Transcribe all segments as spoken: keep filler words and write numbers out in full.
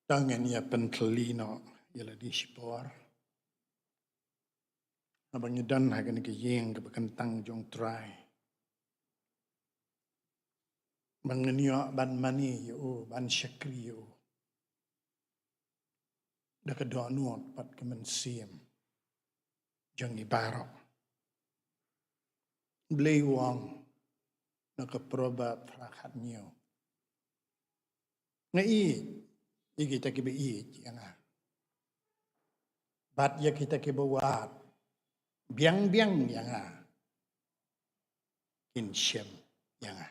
Tang ngan ïa pyntylli noh ïa lade shipor. Haba ngi don ha kane ka ïing kaba kyntang jong U Trai, ba ngin ïoh ban mane ïa u, ban shakri ïa u da ka dohnud bad ka mynsiem jong ngi baroh. Blei u ong na ka Proverb phra khathynñiew: Nga ïeit ïa kita kiba ïeit ïa nga, bad ïa kita kiba wad biang biang ïa nga kin shem ïa nga.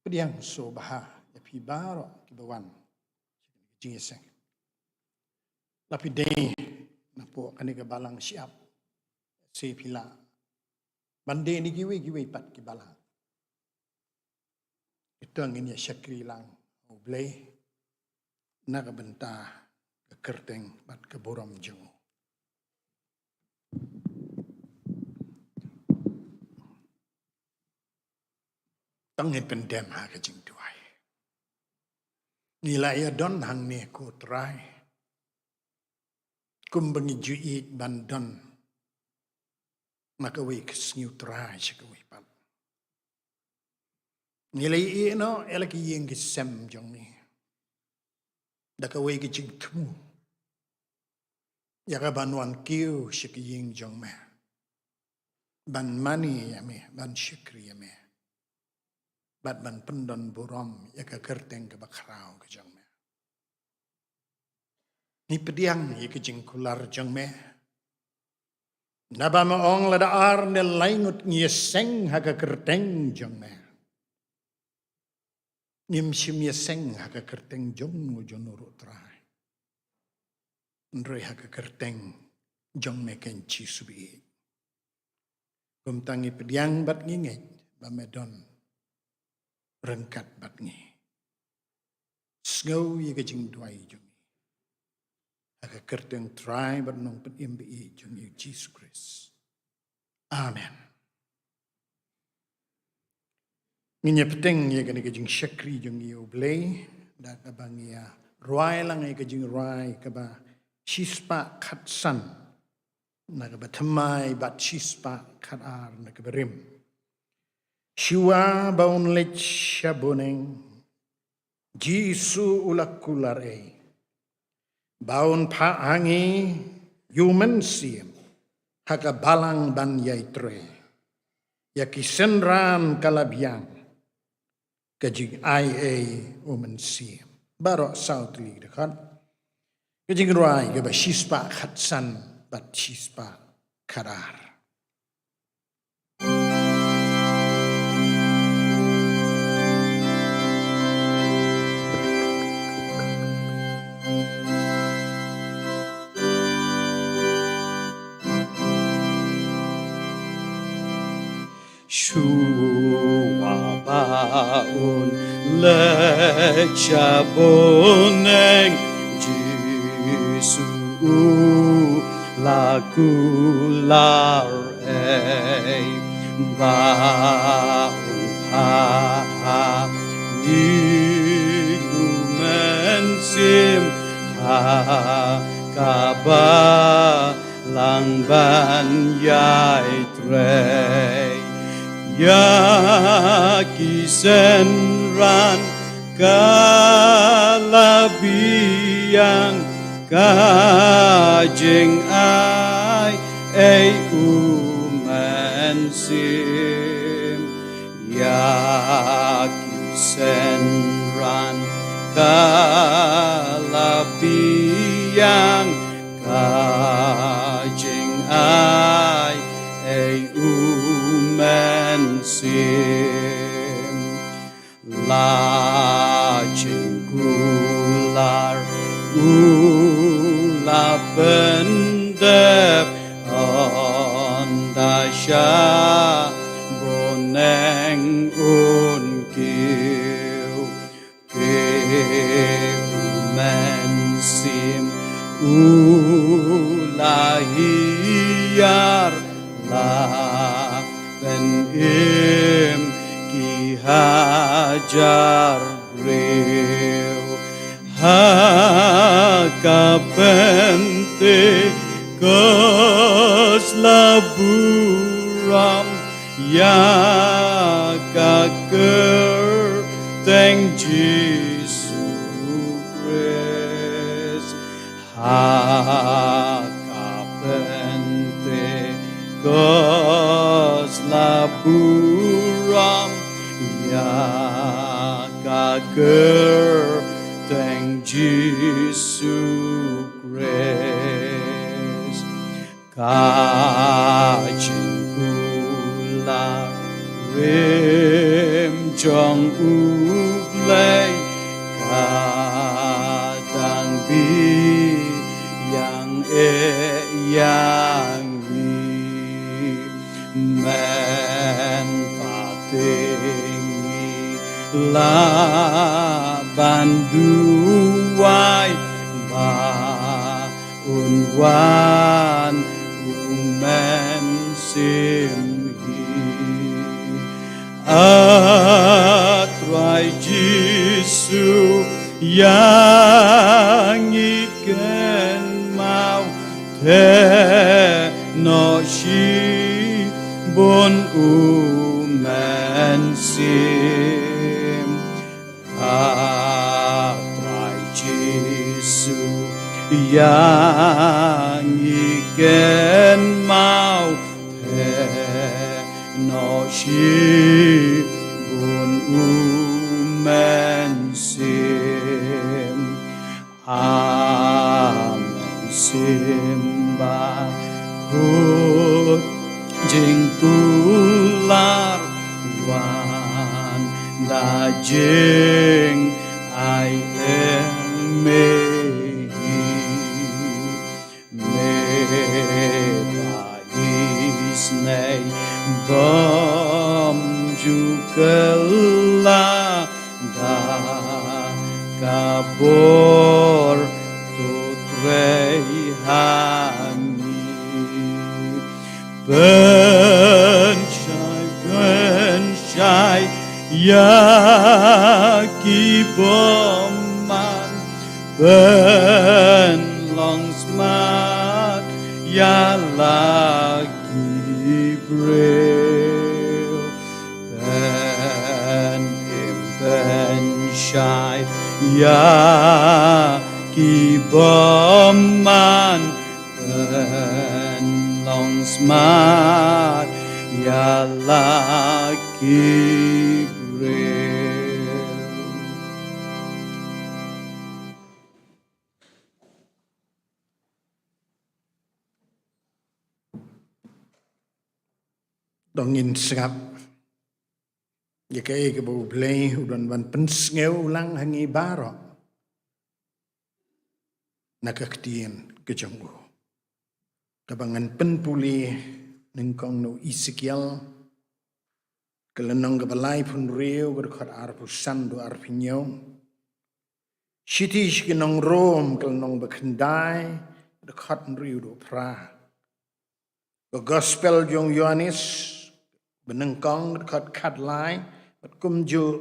Pdiang sngewbha ïa phi baroh kiba wan sha kane ka jingïaseng. La phi dei napoh kane ka balang shyiap, se phi lah ban dei na kiwei kiwei pat ki balang. Ito ngin ïa shakri lang ha U Blei na ka bynta ka kyrteng bad ka burom jong u. Tang ngin pyndem ha ka jingduwai. Ngi la ïa don hangne, ko Trai, kumba ngi ju ïeit ban don na kawei ka sngi, Trai, sha kawei pat. Ngi la ïeh noh ïa la ki ïing ki sem jong ngi da kawei ka jingthmu ïa ka ban wan kiew sha ka ïing jong me, ban mane ïa me, ban shakri ïa me, bad ban pyndon burom ïa ka kyrteng kaba khraw ka jong me. Ngi pdiang ïa ka jingkular jong me, naba me ong, lada ar ne lai ngut ngi ïaseng ha ka kyrteng jong me, ngim shym ïaseng ha ka kyrteng jong u jong u ruh, Trai, hynrei ha ka kyrteng jong me, Kynrad Jisu ba ïeit. Kumta ngi pdiang bad ngi ngeit ba me don ryngkat bad ngi. Sngew ïa ka jingduwai jong ngi ha ka kyrteng Trai bad Nongpynim ba ïeit jong ngi, Jisu Khrist. Amen. Ngin ïa bteng ïa kane ka jingshakri jong ngi ïa U Blei da kaba ngi ïa rwai lang ïa ka jingrwai kaba shispah khatsan na kaba thymmai bad shispah khatar na kaba rim. Shuwa ba un leit sha bneng, Jisu u la kular ei ba un phah ha ngi ïa U Mynsiem ha ka balang ban ïai trei. Ïa ki synran ka la biang ka jingai ei U Mynsiem. Baroh saw tylli ki dkhot. Ka jingrwai kaba shispah khatsan bad shispah khatar. Shuwa ba un leit sha bneng, Jisu u la kular ei ba un phah ha ngi U Mynsiem ha ka balang ban ïai trei. Ïa ki synran ka la biang ka jingai ei U Mynsiem. Ïa ki synran ka la biang ka jingai ei U Mynsiem. La jingkular u la pyndep, ynda sha bneng un kiew. Te U Mynsiem u la hiar, la pynim ki hajar briew. Ha ka Pentekost la burom ïa ka kyrteng Jisu Khrist. Ha ka Pentekost la burom ïa ka kyrteng Jisu Khrist. Ka jingkular rim jong U Blei ka dang biang eh ïa ngi. Mynta te ngi lah ban duwai ba un wan U Mynsiem hi. A Trai Jisu, ïa ngi kynmaw theh noh shibun U Mynsiem. A Trai Jisu, ïa ngi kynmaw theh noh shibun U Mynsiem. A Mynsiem Bakhuid jingkular, wan da jingai ïa ngi. Me ba isynei bym ju kylla, da ka bor to trei ha ngi. Pynshai, pynshai ïa ki bymman, pynlong smat ïa la ki briew. Pynim pynshai ïa ki bymman, pynlong smat ïa la ki briew. To ngin sngap ïa kaei kaba U Blei u don ban pynsngew lang ha ngi baroh na ka ktien ka jong u, kaba ngan pynpule nyngkong na u Esekiel, ka lynnong kaba laiphew hynriew, ka dkhot arphew san haduh arphew hynñiew. Shithi sha ki nong Rom, ka lynnong ba khyndai, ka dkhot hynriew haduh phra. Ka Gospel jong u Ïoannis, ba nyngkong, ka dkhot khatlai, bad kumjuh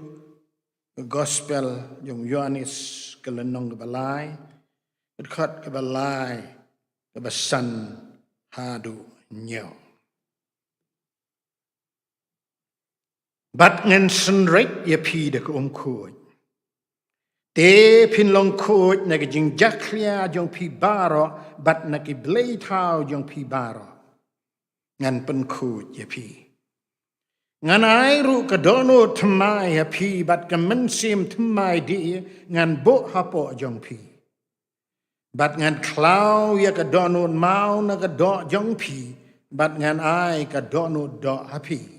ka Gospel jong u Ïoannis, ka lynnong kaba lai, ka dkhot kaba lai, kaba san haduh hynñiew. Bad ngan synreit ïa phi da ka um khuid, te phin long khuid na ka jingjakhlia jong phi baroh bad na ki blei thaw jong phi baroh. Ngan pynkhuid ïa phi. Ngan ai ruh ka dohnud thymmai ha phi, bad ka mynsiem thymmai dih ngan buh hapoh jong phi. Bad ngan khlaw ïa ka dohnud maw na ka doh jong phi, bad ngan ai ka dohnud doh ha phi.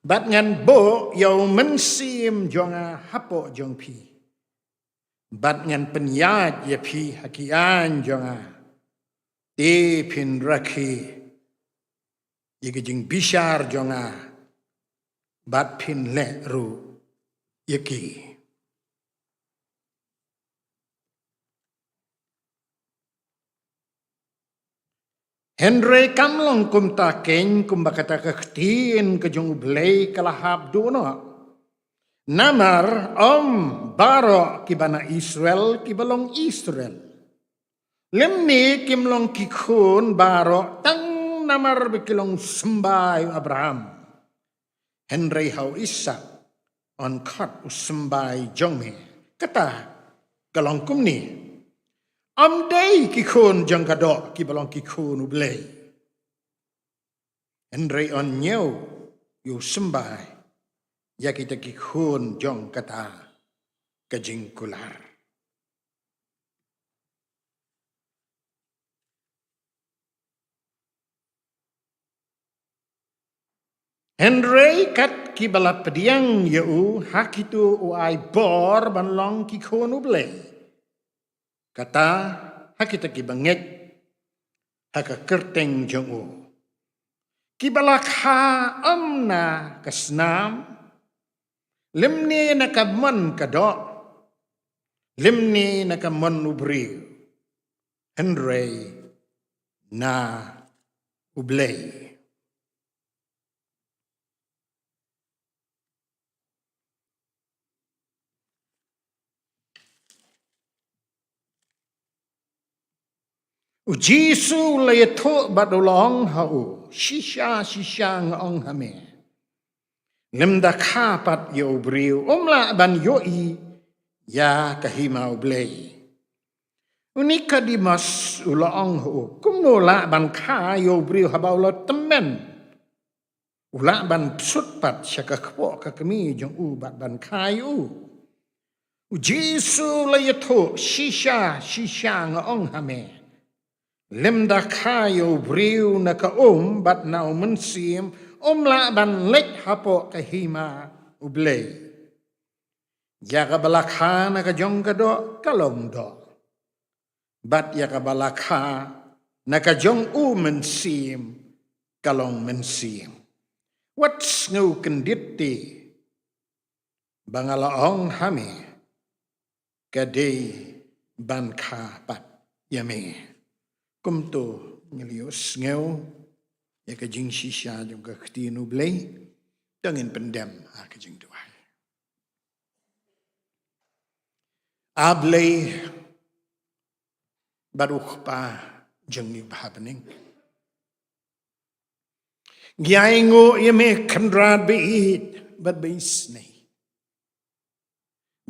Bad ngan buh ïa u Mynsiem jong nga hapoh jong phi, bad ngan pynïaid ïa phi ha ki aiñ jong nga. Te phin rakhe ïa ka jingbishar jong nga, bad phin leh ruh ïa ki. Hynrei kam long kumta keiñ, kumba kata ka ktien ka jong U Blei ka la hap duh noh. Namar ym baroh kiba na Israel kiba long Israel. Lymne kim long ki khun baroh tang namar ba ki long symbai u Abraham. Hynrei ha u Isaak yn khot u symbai jong me. Kata ka long kumne. Ym dei ki khun jong ka doh kiba long ki khun U Blei. Hynrei yn ñiew ïa u symbai ïa kita ki khun jong kata ka jingkular. Hynrei kat kiba la pdiang ïa u, ha kito u ai bor ban long ki khun U Blei. Kata ha kita kiba ngeit ha ka kyrteng jong u. Kiba la kha ym na ka snam, lymne na ka mon ka doh, lymne na ka mon u briew, hynrei na U Blei. U Jisu u la ïathuh bad u la ong ha u, shisha shisha nga ong ha me, lymda kha pat ïa u briew um lah ban ïohi ïa ka hima U Blei. U Nikodemus u la ong ha u, kumno lah ban kha ïa u briew haba u la tymmen? U lah ban sut pat sha ka kpoh ka kmie jong u bad ban kha ïa u? U Jisu u la ïathuh, shisha shisha nga ong ha me, lymda kha ïa u briew na ka um bad na u mynsiem, um lah ban leit hapoh ka hima U Blei. Ïa kaba la kha na ka jong ka doh ka long doh, bad ïa kaba la kha na ka jong u mynsiem ka long mynsiem. Wat sngew kyndit te ba nga la ong ha me, ka dei ban kha pat ïa me. Kumto ngi la ïohsngew ïa ka jingshisha jong ka ktien U Blei. To ngin pyndem ha ka jingduwai. A Blei bad u Kpa jong ngi ba ha bneng, ngi ainguh ïa me Kynrad ba ïeit bad ba isynei,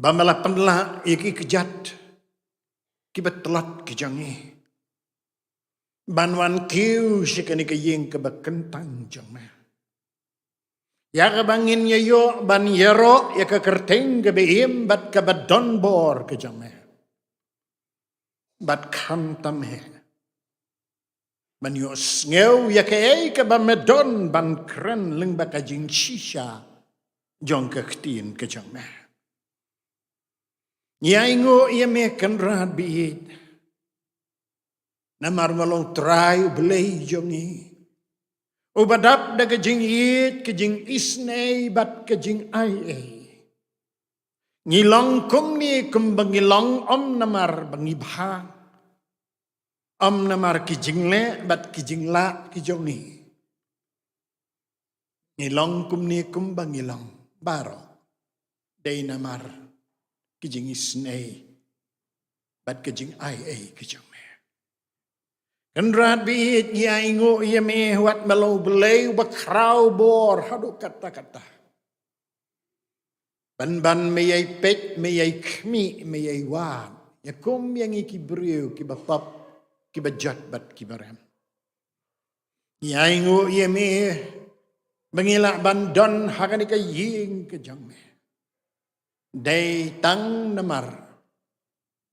ba me la pynlah ïa ki kjat kiba tlot ki jong ngi ban wan kiew sha kane ka ïing kaba kyntang jong me, ïa kaba ngin ïa ïoh ban ïaroh ïa ka kyrteng kaba im bad kaba don bor ka jong me. Bad khamtam hi ban ïohsngew ïa kaei kaba me don ban kren lyngba ka jingshisha jong ka ktien ka jong me. Ngi ainguh ïa me Kynrad ba ïeit, namar me long Trai U Blei jong ngi, uba dap da ka jingïeit, ka jingisynei bad ka jingaiei. Ngi long kumne kumba ngi long ym namar ba ngi bha, ym namar ki jingleh bad ki jinglah ki jong ngi. Ngi long kumne kumba ngi long baroh dei namar ki jingisynei bad ki jingaiei ki jong me. Kynrad ba ïeit, ngi ainguh ïa me, wat me long U Blei uba khraw bor haduh katta katta, ban ban me ïai peit, me ïai khmih, me ïai wad ïa kum ïa ngi ki briew kiba pop, kiba jot bad kiba rem. Ngi ainguh ïa me ba ngi lah ban don ha kane ka ïing ka jong me dei tang namar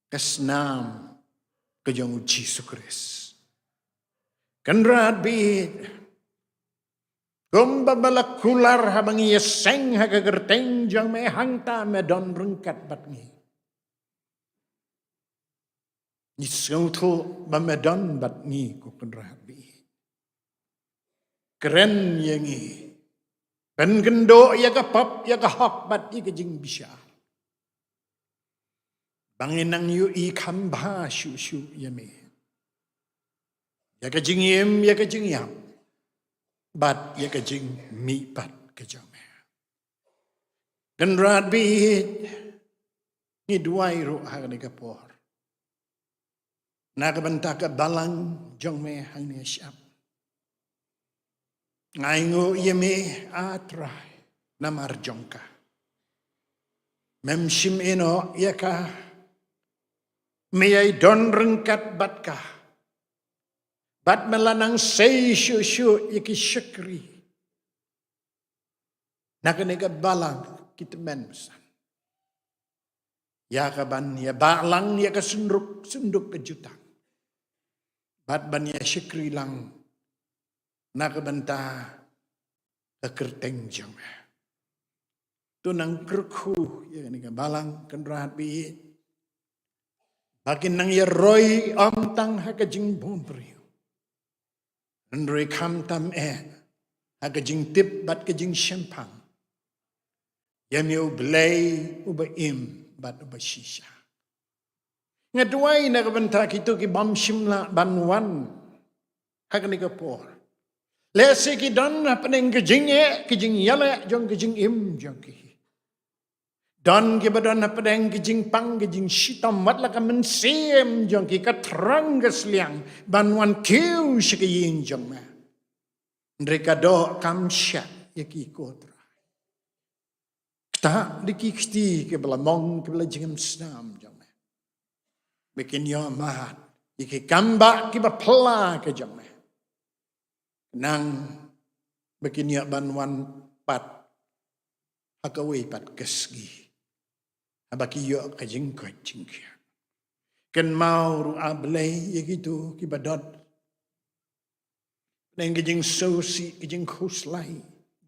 ka snam ka jong U Jisu Khrist. Kynrad ba ïeit, kumba me la kular haba ngi ïaseng ha ka kyrteng jong me, hangta me don ryngkat bad ngi. Ngi sngewthuh ba me don bad ngi, ko Kynrad ba ïeit. Kren ïa ngi, pynkynduh ïa ka pop, ïa ka hok bad ïa ka jingbishar, ba ngin nang ïohi kham bha shuh shuh ïa me, ïa ka jingim, ïa ka jingïap bad ïa ka jingmihpat ka jong me. Kynrad baieit, ngi duwai ruh ha kane ka por na ka bynta ka balang jong me hangne shyiap. Nga ainguh ïa me, A Trai, namar jong ka. Mem shim ïehnoh ïa ka, me ïai don ryngkat bad ka. Bad me la nang sei shuh shuh ïa ki shakri na kane ka balang, ki tymmen basan, ïa ka ban ïa bah lang ïa ka synduk, synduk ka jutang, bad ban ïa shakri lang na ka bynta ka kyrteng jong me. To nang kyrkhu ïa kane ka balang, Kynrad baieit, ba kin nang ïa roi ym tang ha ka jingbymbriew, hynrei khamtam eh ha ka jingtip bad ka jingshemphang ïa me U Blei uba im bad uba shisha. Nga duwai na ka bynta kito ki bym shym la ban wan ha kane ka por. Lehse ki don hapdeng ka jingeh, ka jingïaleh jong ka jingim jong ki. Don kiba don hapdeng ka jingpang, ka jingshitom, wat la ka mynsiem jong ki ka thrang ka sliang ban wan kiew sha ka ïing jong me. Hynrei ka doh kam shah ïa ki, ko Trai. Ktah da ki kti kiba la mong, kiba la jingim snam jong me. Ba kin ïoh mad ïa ki kam bah kiba phylla ka jong me, khnang ba kin ïoh ban wan pat ha kawei pat ka sngi, haba ki ïoh ka jingkoit jingkhiah. Kynmaw ruh, A Blei, ïa kito kiba don hapdeng ka jingsngewsih, ka jingkhuslai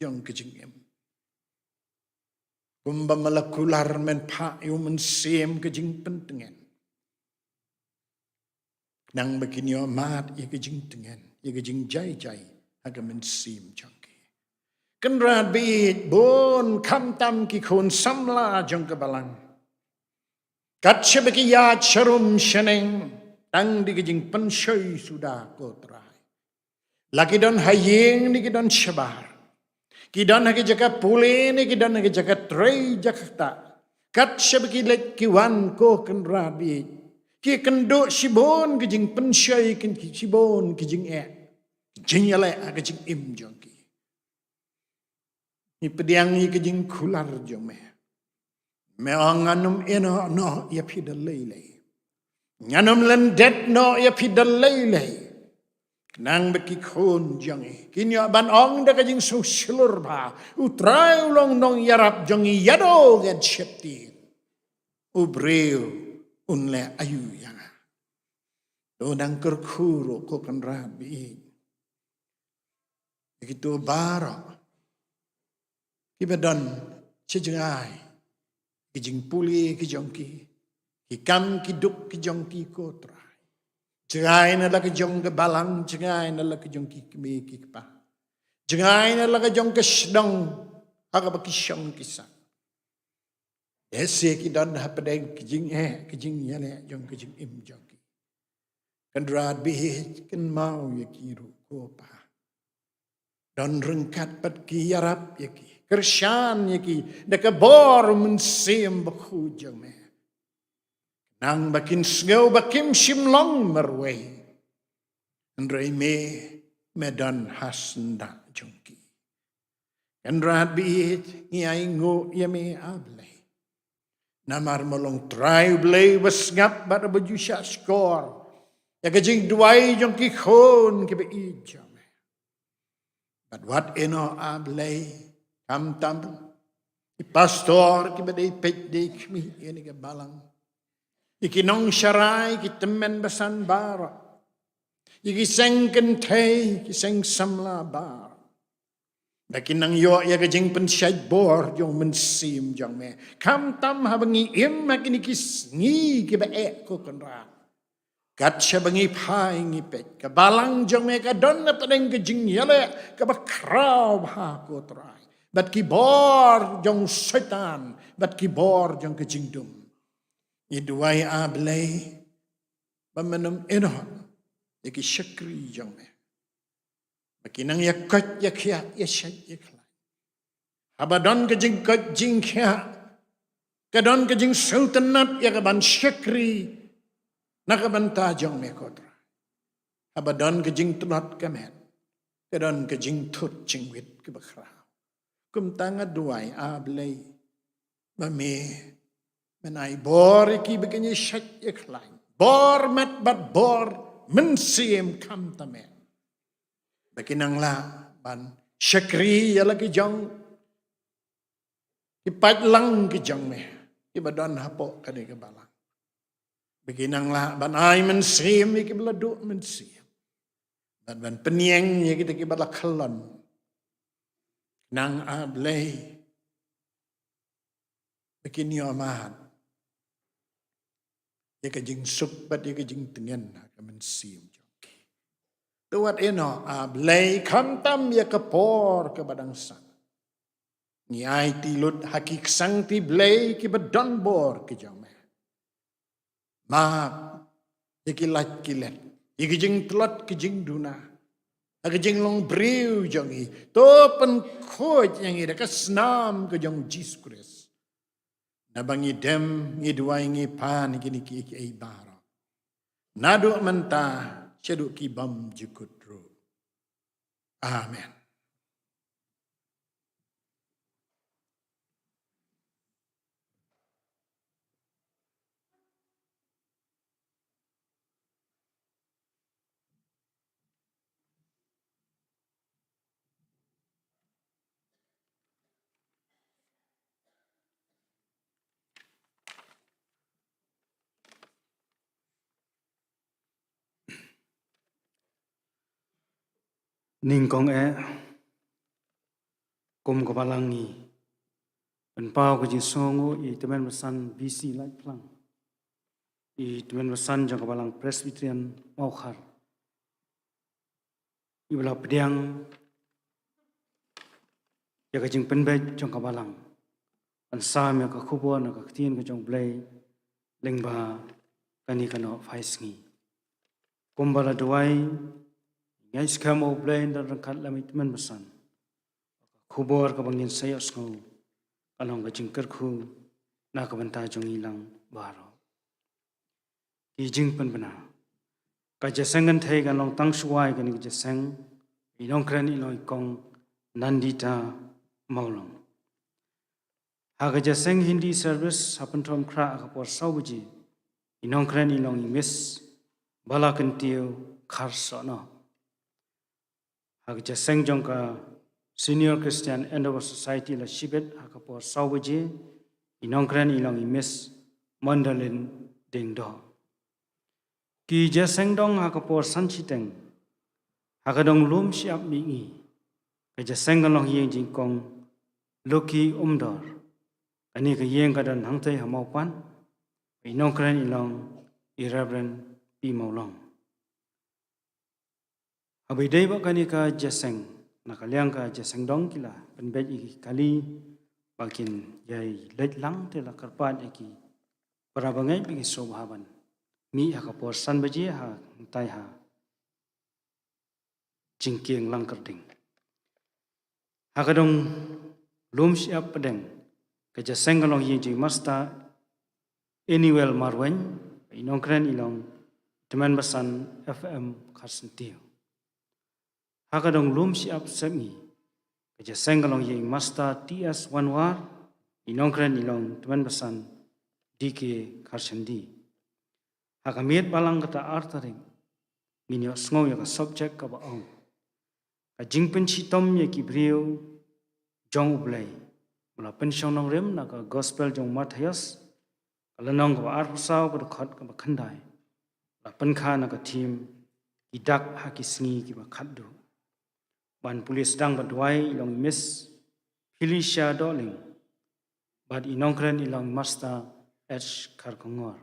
jong ka jingim. Kumba me la kular, men phah ïa U Mynsiem ka jingpyntngen, khnang ba kin ïoh mad ïa ka jingtngen, ïa ka jingjai jai ha ka mynsiem jong ki. Kynrad baieit, bun khamtam ki khun samla jong ka balang, kat shaba ki ïaid sharum shaneng, tang da ka jingpynshoi suda, ko Trai. La ki don ha ïing ne ki don shabar, ki don ha ki jaka pule ne ki don ha ki jaka trei jaka ktah, kat shaba ki leit ki wan, ko Kynrad baieit, ki kynduh shibun ki jingpynshoi, ki shibun ki jingeh, ki jingïaleh ha ka jingim jong ki. Ngi pdiang ïa ka jingkular jong me. Me ong, ngan ym ïehnoh noh ïa phi da lei lei. Ngan ym lyndet noh ïa phi da lei lei. Khnang ba ki khun jong ngi kin ïoh ban ong da ka jingsngewshlur ba U Trai u long nongïarap jong ngi ïa do ngan sheptieng. U briew un leh aïu ïa nga? To nang kyrkhu ruh, ko Kynrad baieit, ïa kito baroh kiba don sha jngai ki jingpule ki jong ki, ki kam ki duk ki jong ki, ko Trai. Jngai na la ka jong ka balang, jngai na la ka jong ki kmie ki kpa, jngai na la ka jong ka shnong ha kaba ki shong ki sah. Lehse ki don hapdeng ka jingeh, ka jingïaleh jong ka jingim jong ki. Kynrad baieit, kynmaw ïa ki ruh, ko Pa. Don ryngkat bad ki, ïarap ïa ki, kyrshan ïa ki da ka bor U Mynsiem Bakhuid jong me, khnang ba kin sngew ba kim shym long marwei, hynrei me, me don ha syndah jong ki. Kynrad baieit, ngi ainguh ïa me, A Blei, namar me long Trai U Blei uba sngap bad uba ju shahshkor ïa ka jingduwai jong ki khun kiba ïeit jong me. Bad wat ïehnoh, A Blei, khamtam ki pastor kiba dei peit dei khmih ïa kane ka balang, ïa ki nongsharai, ki tymmen basan baroh, ïa ki seng kynthei, ki seng samla baroh, ba kin nang ïoh ïa ka jingpynshait bor jong U Mynsiem jong me. Khamtam haba ngi im ha kine ki sngi kiba eh, ko Kynrad, kat shaba ngi phai ngi peit, ka balang jong me ka don hapdeng ka jingïaleh kaba khraw bha, ko Trai, bad ki bor jong Soitan bad ki bor jong ka jingdum. Ngi duwai, A Blei, ba men ym ïehnoh ïa ki shakri jong me, ba kin nang ïa koit ïa khiah, ïa shait ïa khlaiñ. Haba don ka jingkoit jingkhiah, ka don ka jingsngewtynnat ïa ka ban shakri na ka bynta jong me ko Trai. Haba don ka jingtlot ka met, ka don ka jingthut jingwit kaba khraw. Kumta nga duwai, A Blei, ba me men ai bor ïa kiba kin ïa shait ïa khlaiñ, bor met bad bor mynsiem khamtam eh, ba kin nang lah ban shakri ïa la ki jong, ki paidlang ki jong me, kiba don hapoh kane ka balang. Ba kin nang lah ban ai mynsiem ïa kiba la duh mynsiem, bad ban pynïeng ïa kita kiba la khyllon. Nang, A Blei, ba kin ïohmad ïa ka jingsuk bad ïa ka jingtngen ha ka mynsiem jong ki. To wat ïa no, A Blei, khamtam ïa ka por kaba dang sah, ngi aiti lut ha ki ksangti Blei kiba don bor ki jong me. Map ïa ki lait ki let, ïa ki jingtlot ki jingduna ha ka jinglong briew jong ngi. To pynkhuid ïa ngi da ka snam ka jong Jisu Khrist. Naba ngi dem, ngi duwai, ngi pan ïa kine kiei kiei baroh, naduh mynta shaduh ki bymjukut ruh. Amen. Nyngkong eh, kum ka balang ngi pynpaw ka jingsngewnguh ïa i tymmen basan B C Laitphlang, i tymmen basan jong ka balang Presbyterian Mawkhar, iba la pdiang ïa ka jingpynbeit jong ka balang, ban sam ïa ka khubor na ka ktien ka jong U Blei lyngba kane ka Nohphaisngi. Kumba la duwai, ngi ïaskhem, O Blei, ngi don ryngkat lem i tymmen basan, ka khubor kaba ngin sa ïohsngew ka long ka jingkyrkhu na ka bynta jong ngi lang baroh. Ki jingpynbna. Ka jingïaseng kynthei kan long tang shuwa ïa kane ka jingïaseng. I nongkren i long i Kong Nandita Mawlong. Ha ka jingïaseng Hindi service ha Pynthorumkhrah ha ka por saw baje, i nongkren i long i Miss Balakyntiew Kharsohnoh. Ha ka jingïaseng jong ka Senior Christian Endeavour Society la shibit ha ka por saw baje, i nongkren i long i Miss Mondalin Diengdoh. Ki jingïaseng dong ha ka por san shiteng ha ka dong lum shyiap mihngi. Ka jingïaseng kan long ha ïing jong i Kong Lucky Umdor. Kane ka ïing ka don hangtei ha Mawpat. I nongkren i long i Reverend P Mawlong. Haba ïadei bad kane ka jingïaseng, na ka liang ka jingïaseng dong ki la pynbeit ïa ki kali ba kin ïai leit lang, te la kyrpad ïa ki para bangeit ba ki sngewbha ban mih ha ka por san baje hangtai ha jingkieng langkyrding. Ha ka dong lum shyiap pdeng, ka jingïaseng kan long ha ïing jong i Master Eniwel Marwein, i nongkren i long i tymmen basan F M Kharsyntiew. Ha ka dong lum shyiap sepngi, ka jingïaseng kan long ha ïing i Master T S Wanwar, i nongkren i long i tymmen basan D K Kharshandi. Ha ka miet balang kata ar tarik, ngin ïohsngew ïa ka subject kaba ong, ka jingpynshitom ïa ki briew jong U Blei, ba la pynshong nongrim na ka Gospel jong u Mathaios, ka lynnong kaba arphew saw, ka dkhot kaba khyndai. La pynkha na ka theme, ki dak ha ki sngi kiba khatduh. Ban pule sdang bad duwai i long i Miss Felicia Dohling, bad i nongkren i long i Master H Kharkongor.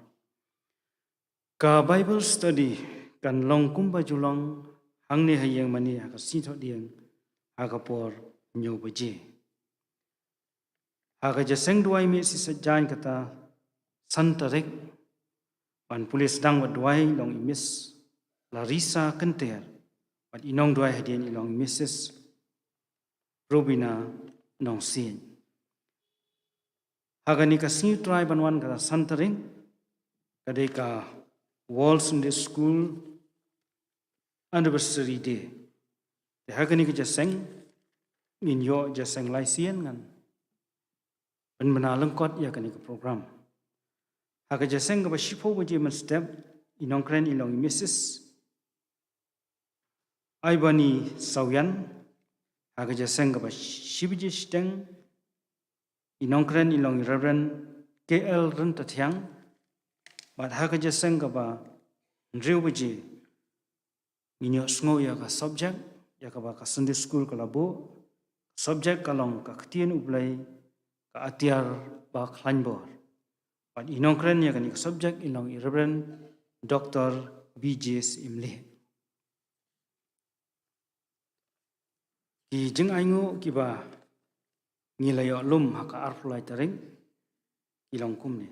Ka Bible study kan long kumba ju long hangne ha ïing mane ha ka Sngi Thohdieng ha ka por hynñiew baje. Ha ka jingïaseng duwai mih shisha jaiñ kata san tarik, ban pule sdang bad duwai i long i Miss Larissa Kynter, bad i nongduwai hadien i long i Missus Robina Nongsiej. Ha kane ka sngi U Trai ban wan ka san tarik, ka dei ka World Sunday School Anniversary Day. Te ha kane ka jingïaseng, ngin ïoh jingïaseng lai sien ngan pynbna lyngkot ïa kane ka program. Ha ka jingïaseng kaba shiphew baje mynstep, i nongkren i long i Missus Aibani Sawian. Ha ka jingïaseng kaba shi baje shiteng, i nongkren i long i Reverend K L Ryntathiang. Bad ha ka jingïaseng kaba hynriew baje, ngin ïohsngew ïa ka subject ïa kaba ka Sunday School ka la buh. Subject ka long ka Ktien U Blei, ka atiar ba khlaiñ bor. Bad i nongkren ïa kane ka subject i long i Reverend Doctor B J Syiemlieh. Ki jingainguh kiba ngi la ïoh lum ha ka arphew lai tarik ki long kumne.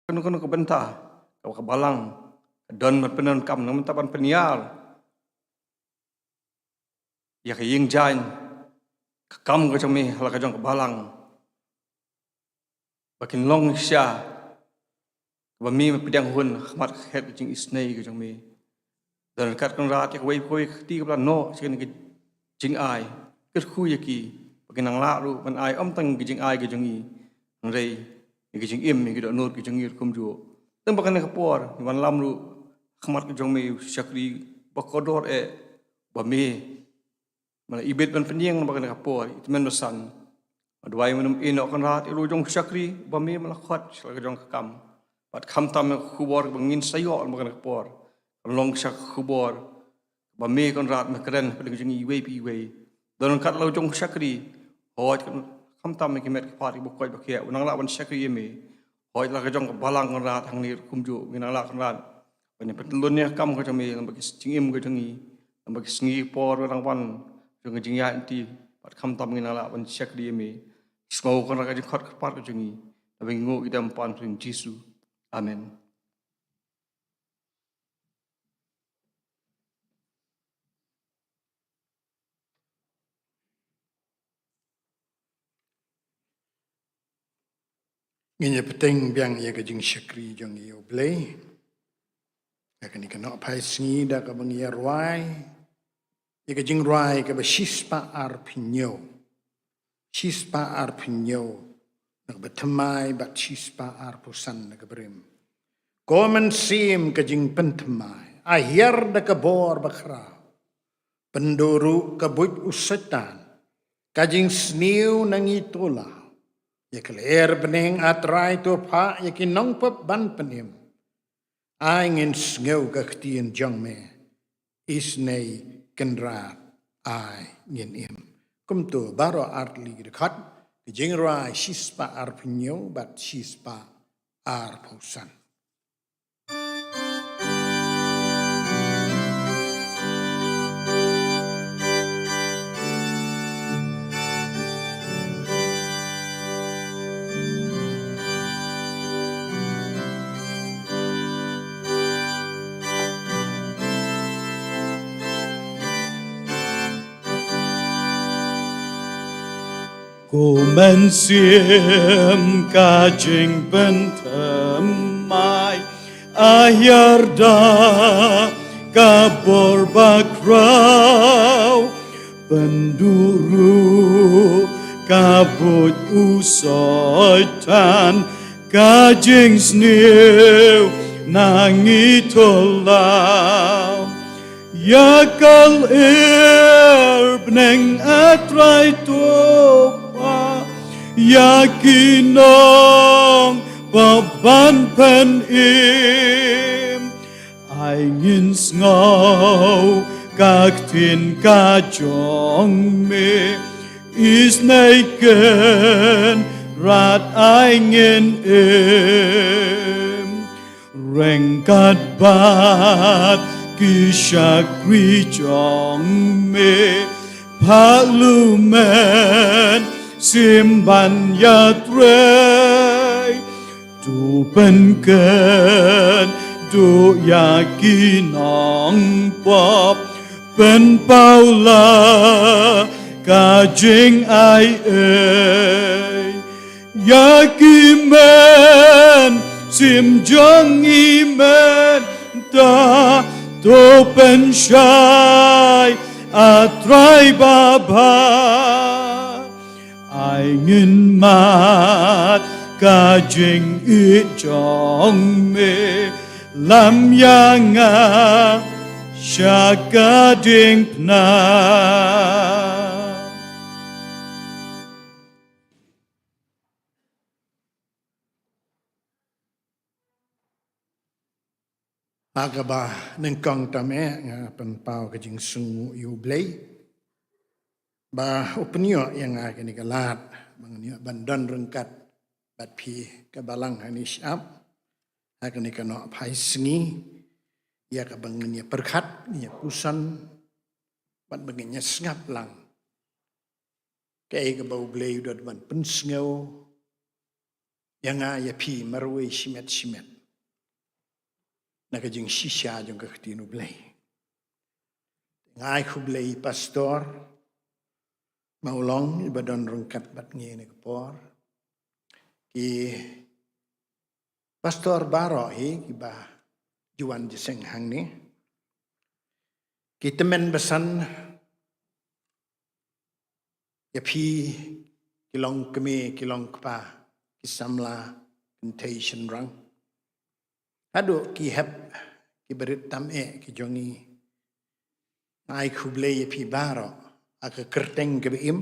Kano kano ka bynta kaba ka balang ka don ban pyndonkam na ka bynta ban pynïar ïa ka ïing jaiñ, ka kam ka jong me ha la ka jong ka balang, ba kin long shisha ba me pdiang hun ha khmat ka khet ka jingisynei ka jong me. Don ryngkat Kynrad ïa kawei pa kawei ka kti kaba la noh sha kane ka jingai, kyrkhu ïa ki ba kin nang lah ruh ban ai ym tang ka jingai ka jong ngi, hynrei ïa ka jingim, ïa ka dohnud ka jong ngi ruh kumjuh. Tang ba kane ka por ngi wanlam ruh ha khmat ka jong me, u shakri ba kordor eh, ba me me la ibit ban pynïeng ba kane ka por, i tymmen basan. Nga duwai me nym ïehnoh Kynrad ïa la u jong u shakri ba me me la khot sha la ka jong ka kam. Bad khamtam ïa ka khubor ba ngin sa ïoh ba kane ka por, kan long shisha ka khubor ba me Kynrad me kren hapdeng jong ngi iwei pa iwei. Don ryngkat la u jong u shakri, hooid, khamtam ïa ki met ki phad kiba koit ba khiah, u nang lah ban shakri ïa me. Hooid, la ka jong ka balang Kynrad hangne ruh kumjuh, ngin nang lah Kynrad ban ïa pyntlun ïa ka kam ka jong me, lem bad ki jingim ka jong ngi, lem bad ki sngi ki por ba dang wan jong ka jingïaid lynti, bad khamtam ngin nang lah ban shakri ïa me. Sngew Kynrad ka jingkhot kyrpad ka jong ngi, naba ngi nguh ki dei ban pan ha u Jisu. Amen. Ngin ïa pyrshang biang ïa ka jingshakri jong ngi ïa U Blei ha kane ka nohphai sngi da kaba ngi ïa rwai ïa ka jingrwai kaba shispah arphew hynñiew. Shispah arphew hynñiew na kaba thymmai bad shispah arphew san na kaba rim. Ko Mynsiem ka jingpynthymmai, a hiar da ka bor bakhraw. Pynduh ruh ka buit u Soitan, ka jingsniew na ngi to law. Ïa ka lyer bneng, A Trai, to phah ïa ki nongpop ban pynim. Ai ngin sngew ka ktien jong me, isynei Kynrad ai ngin im. Kumto baroh artylli ki dkhot, ka jingrwai shispah arphew hynñiew bad shispah arphew san. Ko Mynsiem ka jingpynthymmai, a hiar da ka bor bakhraw. Pynduh ruh ka buit u Soitan, ka jingsniew na ngi to law. Ïa ka lyer bneng, A Trai, to phah ïa ki nongpop ban pynim. Ai ngin sngew ka ktien ka jong me, isynei Kynrad ai ngin im. Ryngkat bad ki shakri jong me, phah u Mynsiem ban ïatrei. To pynkynduh ïa ki nongpop, pynpaw la ka jingai ei. Ïa ki mynsiem jong ngi mynta, to pynshai, A Trai babha. Ai ngin mad ka jingïeit jong me, lam ïa nga sha ka diengphna. Ha kaba nyngkong tam eh, nga pynpaw ka jingsngewnguh ïa U Blei ba u pynïoh ïa nga kane ka lad ba ngan ïoh ban don ryngkat bad phi ha ka balang hangne shyiap ha kane ka nohphai sngi, ïa kaba ngin ïa pyrkhat, ngin ïa puson bad ba ngin ïa sngap lang kaei kaba U Blei u don ban pynsngew ïa nga ïa phi marwei shimet shimet na ka jingshisha jong ka ktien U Blei. Nga ai khublei pastor Mawlong iba don ryngkat bad ngi ha kane ka por, ki pastor baroh hi kiba ju wan jingïaseng hangne, ki tymmen basan, ïa phi ki longkmie, ki longkpa, ki samla kynthei shynrang, haduh ki hep ki barit tam eh ki jong ngi. Nga ai khublei ïa phi baroh ha ka kyrteng kaba im,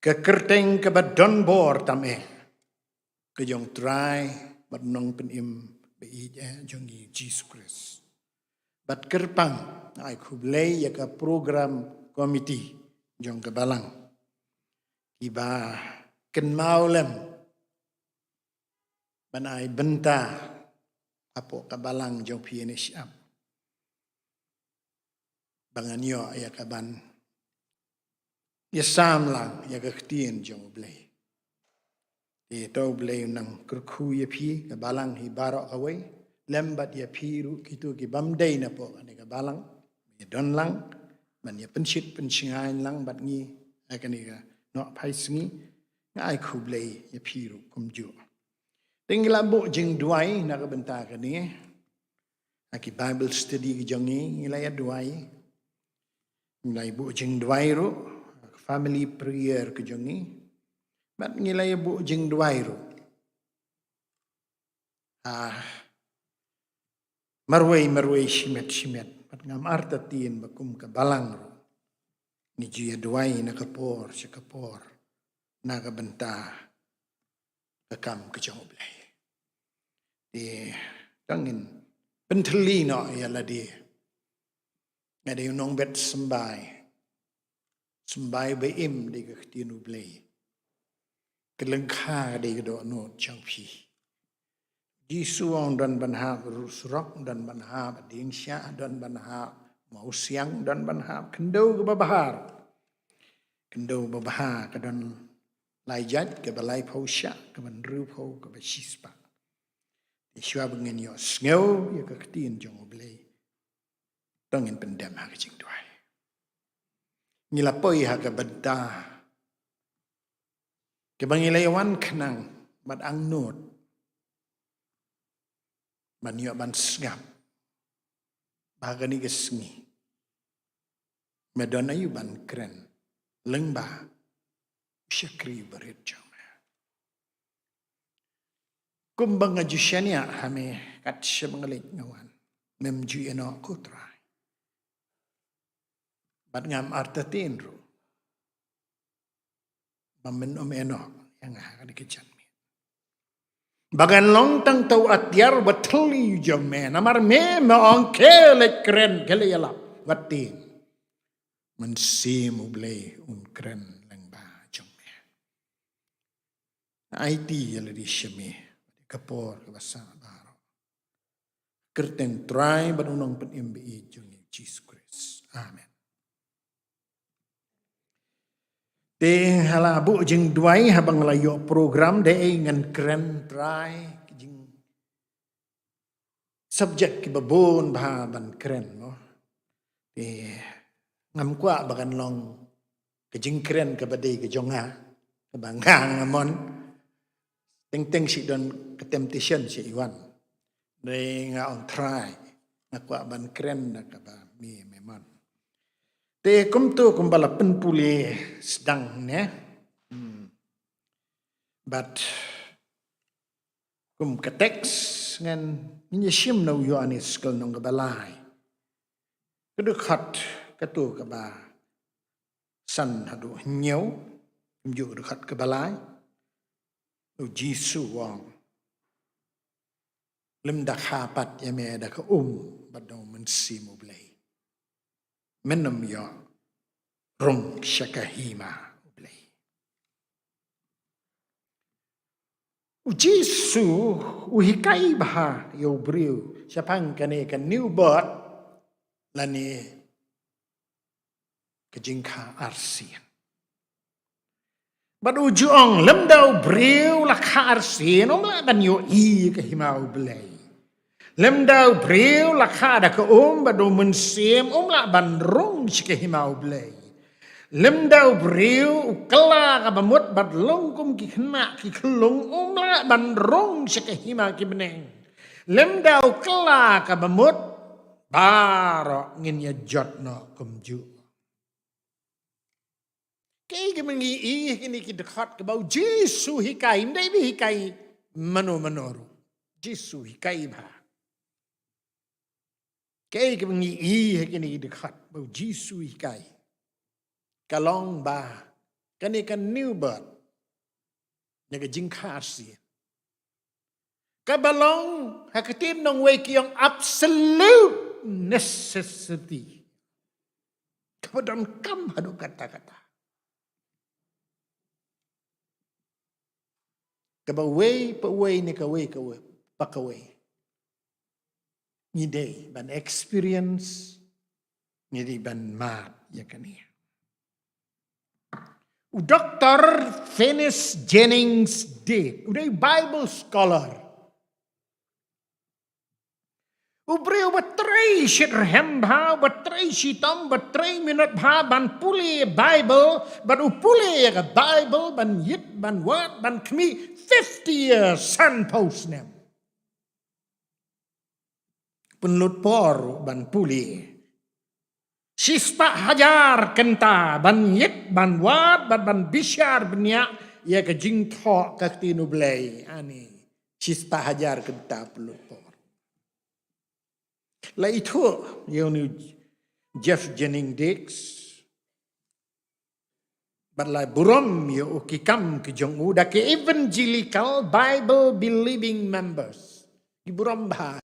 ka kyrteng kaba don bor tam eh, ka jong U Trai bad Nongpynim ba ïeit eh jong ngi Jisu Khrist. Bad kyrpang nga ai khublei ïa ka program committee jong ka balang, kiba kynmaw lem ban ai bynta hapoh ka balang jong phi hangne shyiap, ba ngan ïoh ïa kaban ïasam lang ïa ka ktien jong U Blei. Te to U Blei un nang kyrkhu ïa phi, ka balang hi baroh kawei, lem bad ïa phi ruh kito ki bym dei napoh kane ka balang, ïa don lang ban ïa pynshit pynshngaiñ lang bad ngi ha kane ka nohphai sngi. Nga ai khublei ïa phi ruh kumjuh. Te ngi la buh jingduwai na ka bynta kane. Ha ki Bible study ki jong ngi, ngi la ïa duwai. Ngi la ïa buh jingduwai ruh, family prayer ki jong ngi. Bad ngi la ïa buh jingduwai ruh. Ah, marwei marwei, shimet shimet. Bad ngam artatien ba kum ka balang ruh, ngi ju ïa duwai na ka por sha ka por na ka bynta ka kam ka jong U Blei. Te tang ngin pynthylli noh ïa lade. Nga dei u nongbet symbai. Symbai ba im dei ka ktien U Blei. Ka lyngkha ka dei ka dohnud jong phi. Jisu u ong don ban hap surok, don ban hap dieng shah, don ban hap mawsiang, don ban hap khyndew kaba bha. Khyndew babha ka don lai jait, kaba laiphew shah, kaba hynriewphew, kaba shispah. Te shuwa ba ngin ïohsngew ïa ka ktien jong U Blei, to ngin pyndem ha ka jingduwai. Ngi la poi ha ka bynta kaba ngi la ïa wan khnang bad angnud ban ïoh ban sngap ba ha kane ka sngi me don aïu ban kren lyngba u shakri barit jong me. Kumba nga ju shaniah ha me kat shaba nga leit nga wan, mem ju ïehnoh, ko Trai. Bad ngam artatien ruh ba men ym ïehnoh ïa nga ha kane ka janmiet. Ba ngan long tang uta u atiar ba thylli jong me, namar me, me ong, khie leit kren, khie leit ïalap, wat tieng. Mynsiem U Blei un kren lyngba jong me. Aiti ïa lade sha me ka por kaba sah baroh. Kyrteng Trai bad u Nongpynim ba ïeit jong ngi, Jisu Khrist. Amen. Te ha la buh jingduwai, haba nga la ïoh program, dei ngan kren trai ki jing subject kiba bun bha ban kren mo. Te ngam kwah ba kan long ka jingkren kaba dei ka jong nga, kaba nga nga mon. Teng teng shi don ka temptation shi i wan. Dei nga ong trai, nga kwah ban kren da kaba me me mon. Te kumto kumba la pynpule sdang ne. Hmm. But kum ka text ngan ngin ïa shim na u Ïoannis ka lynnong kaba lai, ka dkhot kato kaba san haduh hynñiew, kumjuh ka dkhot kaba lai. U Jisu u ong, lymda kha pat ïa me da ka um bad da u Mynsiem U Blei, men ym ïoh rung sha ka hima U Blei. U Jisu u hikai bha ïa u briew shaphang kane ka new birth lane ka jingkha arsien. Bad u ju ong lymda u briew la kha arsien um lah ban ïohi ka hima U Blei. Lymda u briew la kha da ka um bad u Mynsiem um lah ban rung sha ka hima U Blei. Lymda u briew u kylla kaba mut bad long kum ki khynnah ki khyllung um lah ban rung sha ka hima ki bneng. Lymda u kylla kaba mut baroh ngin ïa jot noh kumjuh. Kaei kaba ngi i ha kine ki dkhot kaba u Jisu hikai, ym dei ba hikai mano mano ruh. Jisu hikai bha. Kaei kaba ngi i ha kine ki dkhot ba u Jisu hikai, ka long ba kane ka new birth, ne ka jingkha arsien, kaba long ha ka ktien nongwei ki ong absolute necessity. Kaba donkam haduh katta katta. Kaba wei pa wei ne kawei kawei pa kawei ngi dei ban experience, ngi dei ban mad ïa kane. U Doktor Finis Jennings Dade, u dei Bible scholar. U briew ba trei shitrhem bha, ba trei shitom, ba trei minot bha ban pule Baibl, bad u pule ïa ka Baibl ban ïit, ban wad, ban khmih, fifty years, sanphew snem. Pynlut por ban pule. Shispah hajar kynta ban ïit, ban wad, ban, ban bishar bniah ïa ka jingthoh ka ktien U Blei. Ani, shispah hajar kynta pynlut por. La ithuh ïa une u Jeff Jennings Dykes. Bad la burom ïa u ki kam ki jong u da ki evangelical Bible believing members. Ki burom bha.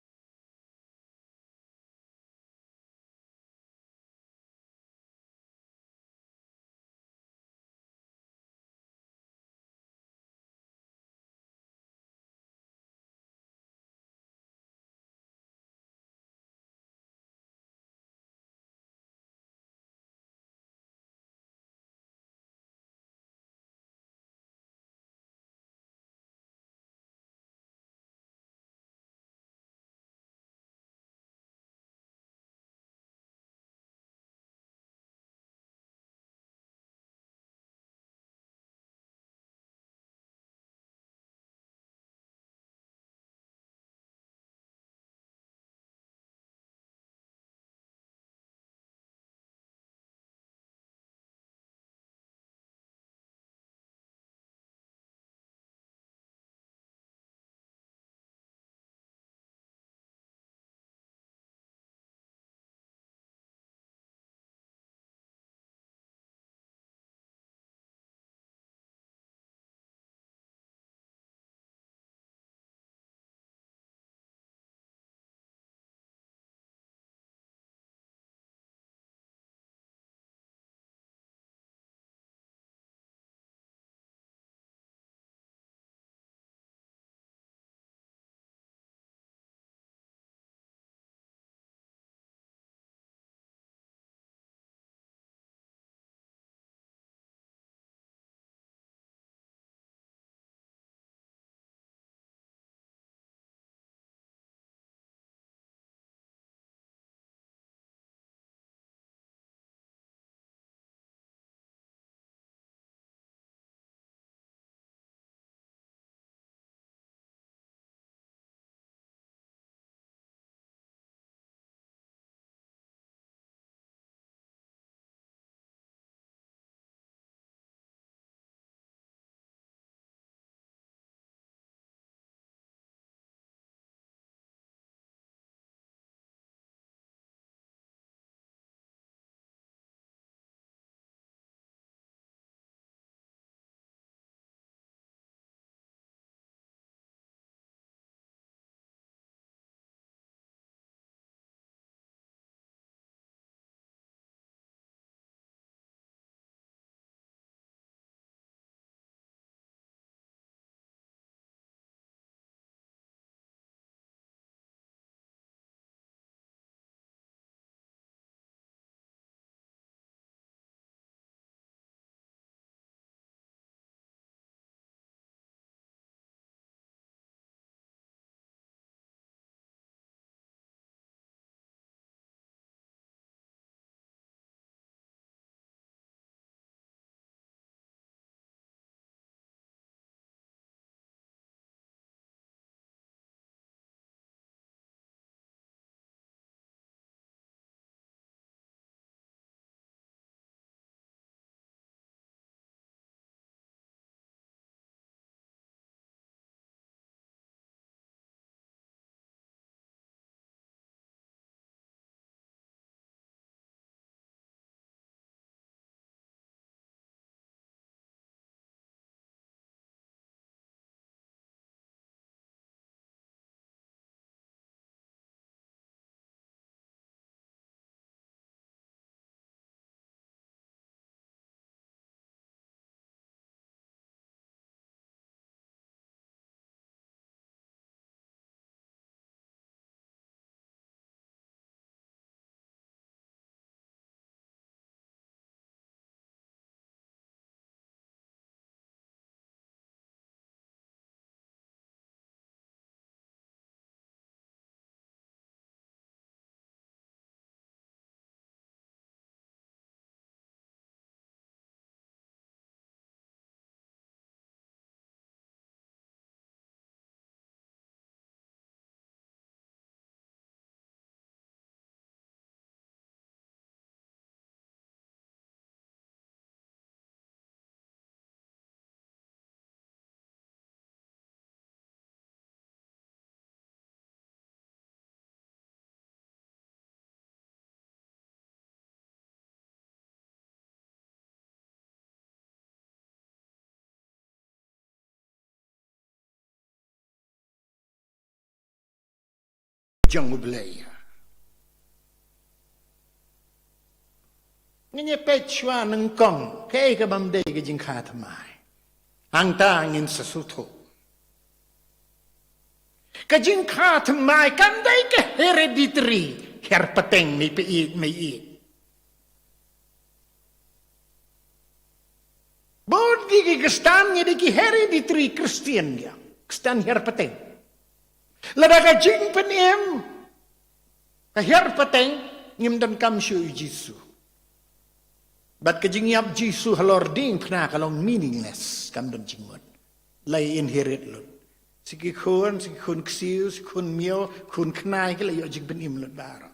jong U Blei. Ngin ïa peit shuwa nyngkong kaei ka bym dei ka jingkha thymmai. Hangta ngin sa sngewthuh. Ka jingkha thymmai kam dei ka hereditary, hiar pateng, mei peit mei ïeit. Bun ki, ki Khristan ngi dei ki hereditary Christian ïa. Khristan hiar pateng. Lada ka jingpynim ka hiar pateng, ngim donkam shuh ïa U Jisu. Bad ka jingïap U Jisu halor diengphna ka long meaningless, kam don jingmut. La inherit lut. Sa ki khun, sa ki khun ksiew, sa ki khun miaw, khun khnai ki la ïoh jingpynim lut baroh.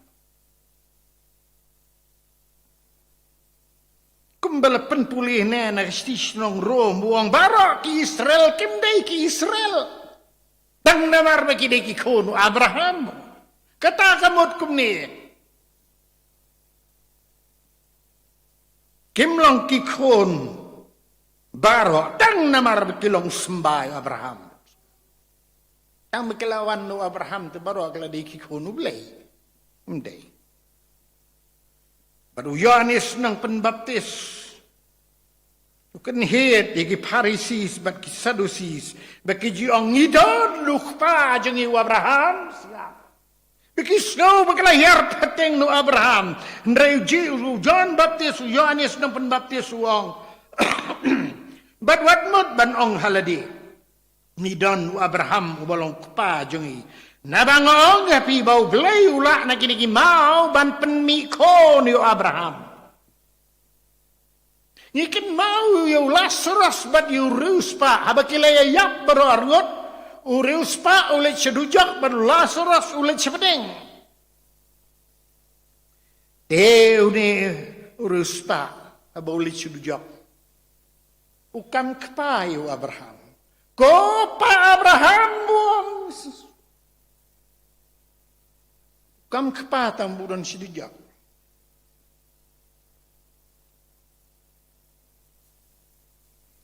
Kumba la pynpule ne na ka shithi shnong Rom, u ong baroh ki Israel kim dei ki Israel tang namar ba ki dei ki khun u Abraham. Kata ka mut kumne. Kim long ki khun baroh tang namar ba ki long symbai u Abraham. Tang ba ki la wan na u Abraham te baroh ki la dei ki khun U Blei? Ym dei. Bad u Ïoannis Nongpynbaptis u kynhied ïa ki Pharisees bad ki Sadducees, ba ki ju ong ngi don u kpa jong ngi u Abraham sha. Ba ki sngew ba ki la hiar pateng na u Abraham. Hynrei u Ji-, u John Baptist, u Ïoannis Nongpynbaptis u ong, bad wat mut ban ong ha lade, ngi don u Abraham uba long kpa jong ngi. Naba nga ong ïa phi ba U Blei u lah na kine ki maw ban pynmih khun ïa u Abraham. Ngi kynmaw ïa u Lasaros bad ïa u riewspah, haba ki la ïap baroh arngut, u riewspah u leit sha dujok bad u Lasaros u leit sha pdeng. Te une u riewspah, haba u leit sha dujok, u kam kpa ïa u Abraham. Ko pa Abraham, u ong. U kam kpa tang ba u don sha dujok.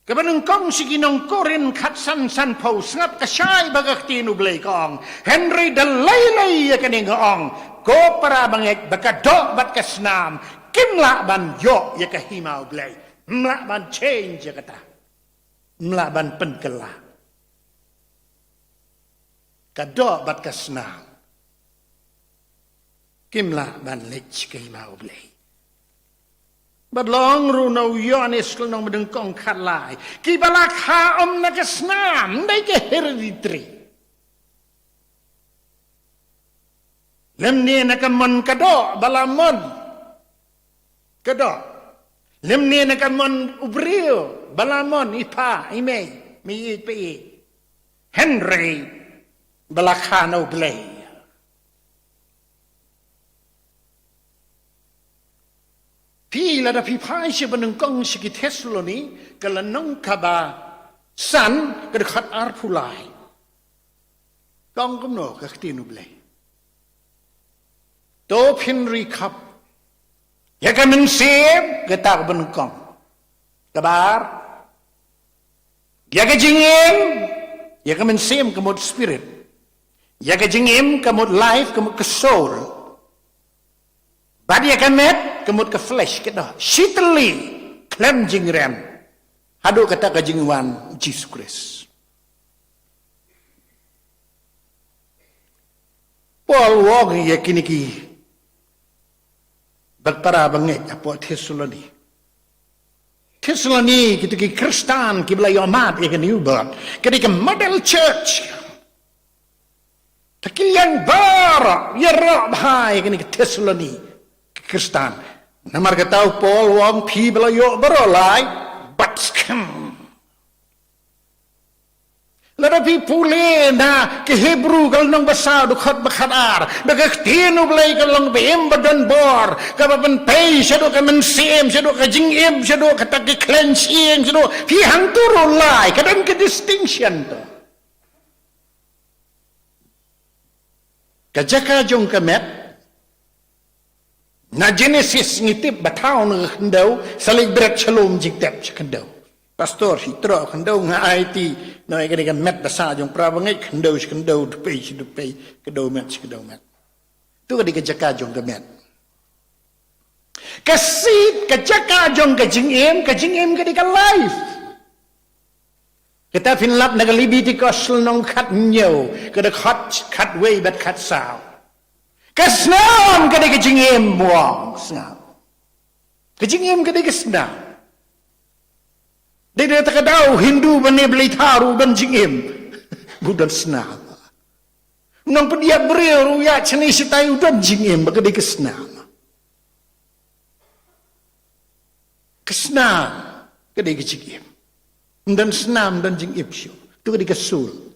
Kaba nyngkong sha ki nong Korinth khatsan, sanphew, sngap ka shai ba ka ktien U Blei ka ong. Hynrei da lei lei ïa kane nga ong, ko para bangeit, ba ka doh bad ka snam kim lah ban ïoh ïa ka hima U Blei. Ym lah ban change ïa kata. Ym lah ban pynkylla. Ka doh bad ka snam kim lah ban leit sha ka hima U Blei. Bad la ong ruh na u Ïoannis ka lynnong ba nyngkong khatlai, kiba la kha ym na ka snam, ym dei ka hereditary. Lymne na ka mon ka doh ba la mon ka doh. Lymne na ka mon u briew ba la mon i pa i mei, mei ïeit pa ïeit. Hynrei ba la kha na U Blei. Phi lada phi phai sha ba nyngkong sha ki Thessaloni ka lynnong kaba san ka dkhot arphew lai. Ka ong kumno ka ktien U Blei? To phin ri khap ïa ka mynsiem, kata ka ba nyngkong. Kaba ar, ïa ka jingim, ïa ka mynsiem ka mut spirit. Ïa ka jingim ka mut life, ka mut ka soul. Bad ïa ka met ka mut ka flesh, ka doh. Shi tylli khlem jingrem haduh kata ka jingwan Jisu Khrist. Paul u ong ïa kine ki bad para bangeit hapoh Thessaloni. Thessaloni, kito ki Khristan kiba la ïoh mad ïa ka new birth, ka dei ka model church. Te ki ïeng baroh, ïaroh bha ïa kine ki Thessaloni ki Khristan. Namar kata u Paul u ong, phi ba la ïoh baroh lai, bat skhem. Lada phi pule na ki Hebru ka lynnong ba saw, dkhot ba khatar, ba ka ktien U Blei ka long ba im ba don bor, kaba pynpei shaduh ka mynsiem, shaduh ka jingim, shaduh kata ki khlaiñ shyieng, shaduh, phi hangto ruh lai, ka don ka distinction to. Ka jaka jong ka met, na Genesis ngi tip ba thaw na ka khyndew, sa leit bret sha lum jingtep sha khyndew. Pastor, shi troh khyndew nga aiti, na ïa kane ka met ba sah jong para bangeit, khyndew sha khyndew, dpei sha dpei, kdew met sha kdew met. Tu ka dei ka jaka jong ka met. Ka seed, ka jaka jong ka jingim, ka jingim ka dei ka life. Kata phin lap na ka Leviticus lynnong khathynñiew, ka dei khat, khatwei bad khatsaw. Ka snam ka dei ka jingim, u ong, snam. Ka jingim ka dei ka snam. Dei da kata ka daw Hindu ban ïa blei thaw ruh u don jingim. U don snam. Nongpynïap briew ruh ïa shane shatai u don jingim, ba ka dei ka snam. Ka snam ka dei ka jingim. Ym don snam ym don jingim shuh. Tu ka dei ka sul.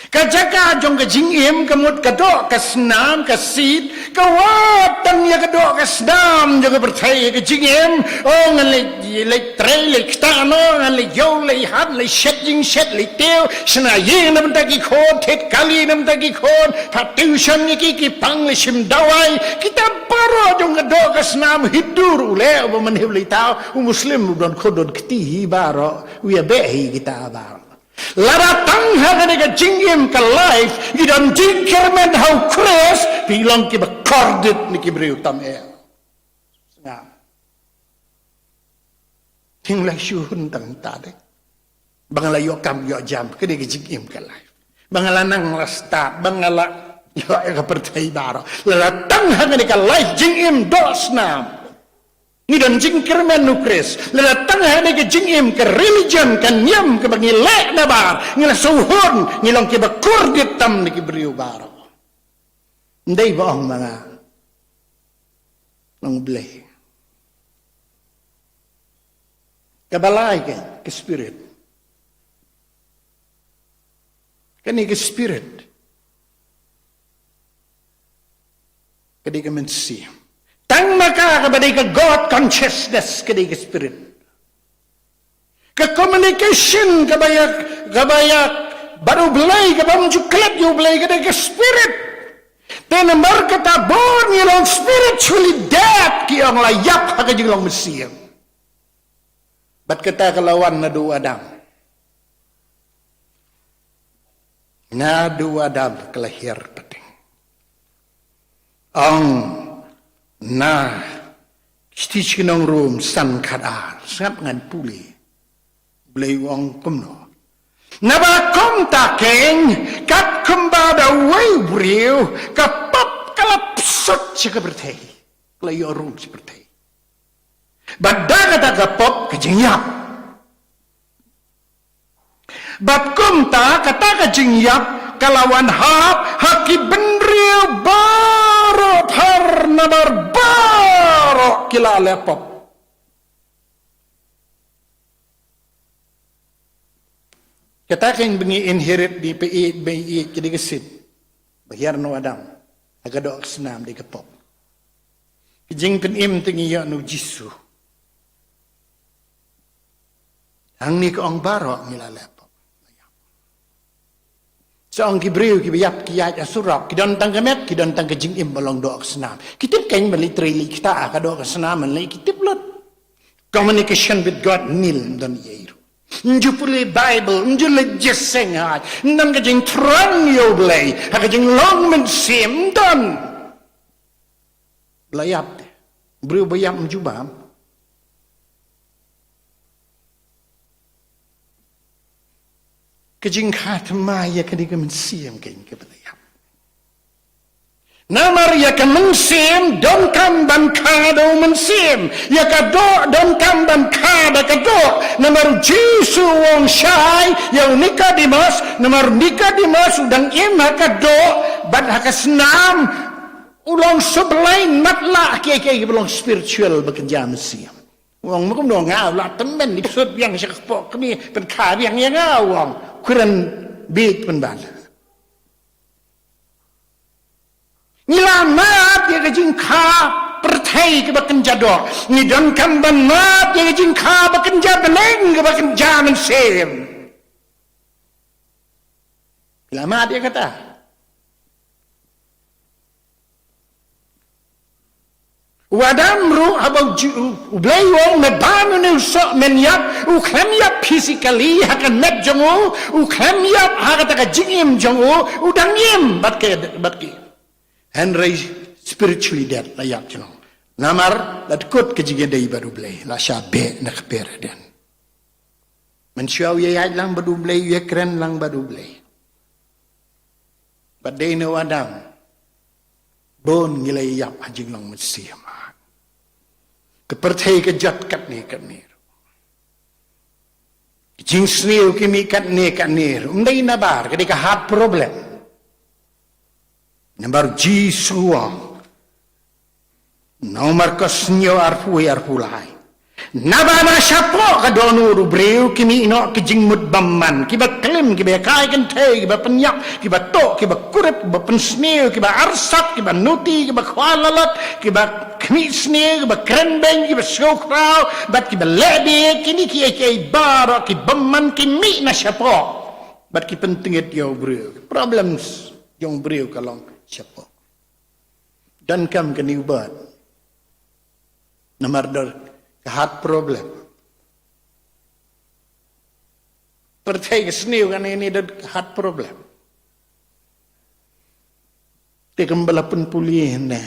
Ka jaka jong ka jingim, ka mut ka doh ka snam, ka seed, ka wad tang ïa ka doh ka snam jong ka pyrthei ïa ka jingim. Oh, ngan leit, leit trei, leit ktah noh, ngan leit ïew, leit hat, leit shet jingshet, leit tiew, shna ïing na bynta ki khun, thied kali na bynta ki khun, phah tuition ïa ki, ki pang leit shim dawai. Kita baroh jong ka doh ka snam, Hindu ruh leh, uba man hi u leit thaw, u Muslim u don khun don kti hi baroh, u ïa beh hi kita baroh. Lada tang ha kane ka jingim ka life, ngi don jingkyrmen ha u Khrist, phi long kiba kordit na ki briew tam eh. Sngap. Phin la shu hun tang ta de. Ba nga la ïoh kam ïoh jam, ka dei ka jingim ka life. Ba nga la nang la stad, ba nga la ïoh ïa ka pyrthei baroh. Lada tang ha kane ka life jingim doh snam. Ngi don jingkyrmen u Khrist. Lada tang ha kane ka jingim ka religion, ka niam kaba ngi leh nabar, ngi la shu hun, ngi long kiba kordit tam na ki briew baroh. Ym dei ba ong ma nga. Nongblei. Kaba lai ka, ka spirit. Kane ka spirit. Ka dei ka mynsiem. Tang ma ka kaba dei ka God consciousness ka dei ka spirit. Ka communication kaba ïa, kaba ïa bad U Blei, kaba ym ju klet ïa U Blei ka dei ka spirit. Te namar kata bun ngi long spiritually dead, ki ong la ïap ha ka jinglong mynsiem. Bad kata ka la wan naduh u Adam. Naduh u Adam ka la hiar pateng. Ong na Shithi Shnong Rom san khatar, sngap ngan pule. Blei u ong kumno. Naba kumta keiñ, kat kumba da uwei u briew, ka pop ka la psut sha ka pyrthei. Ka la ïoh rung sha pyrthei. Bad da kata ka pop ka jingïap. Bad kumta kata ka jingïap ka la wan hap ha ki bynriew baroh, thar namar baroh ki la leh pop. Kata keiñ ba ngi inherit, ba ngi peit, ba ngi ïeit, ka dei ka seed ba hiar na u Adam. Ha ka doh ka snam dei ka pop. Ka jingpynim te ngi ïoh na u Jisu. Hangne ka ong baroh ngi la leh pop. Sa ong ki briew kiba ïap ki ïaid ha surok, ki don tang ka met, ki don tang ka jingim ba long doh ka snam. Ki tip keiñ ban leit trei leit ktah ha ka doh ka snam, ban leit ki tip lut. Communication with God nil, ym don ei ruh. Ym ju pule Bible, ym ju leit jingïaseng, ym don ka jingthrang ïa U Blei ha ka jinglong mynsiem, ym don. Ba la ïap te. Briew ba ïap ym ju bam. Ka jingkha thymmai ïa kane ka mynsiem keiñ kaba la ïap. Namar ïa ka mynsiem donkam ban kha da u mynsiem, ïa ka doh donkam ban kha da ka doh. Namar u Jisu u ong shai ïa u Nikodimos, namar u Nikodimos u dang im ha ka doh bad ha ka snam. U long shu blei matlah kiei kiei kiba long spiritual ba kynja mynsiem. U ong ma kumno nga u la tymmen, ïa psut biang sha ka kpoh kmie, pynkha biang ïa nga, u ong. Kren bieit pynban. Ngi la mad ïa ka jingkha pyrthei kaba kynja doh. Ngi donkam ban mad ïa ka jingkha ba kynja bneng kaba kynja mynsiem. Ngi la mad ïa kata. U Adam ruh haba u ju-, u Blei u ong me bam une u soh men ïap, u khlem ïap physically ha ka met jong u, u khlem ïap ha kata ka jingim jong u, u dang im bad ka, bad ki. Hynrei spiritually dead la ïap jnong. Namar la dkut ka jingïadei bad U Blei, la shah beh na kper ïaden. Mynshuwa u ïaid lang bad U Blei, u ïakren lang bad U Blei. Bad dei na u Adam, bun ngi la ïap ha jinglong mynsiem. Ka pyrthei ka jot katne katne. Ka jingsniew ka mih katne katne. Ym dei nabar, ka dei ka heart problem. Namar Jisu u ong, na u Markos hynñiew arphew wei arphew lai, naba na shapoh ka dohnud u briew ki mih noh ki jingmut bymman, kiba klim, kiba ïakai kynthei, kiba pynïap, kiba tuh, kiba kurup, kiba pynsniew, kiba arsap, kiba nuti, kiba khwai lalot, kiba khmih sniew, kiba kren beiñ, kiba sngewkhraw, bad kiba leh bieit, kine kiei kiei baroh ki bymman ki mih na shapoh. Bad ki pyntngit ïa u briew. Problems jong u briew ka long shapoh. Donkam kane u bad. Namar don ka heart problem. Pyrthei ka sniew kane, ne don ka heart problem. Te kumba la pynpule ne.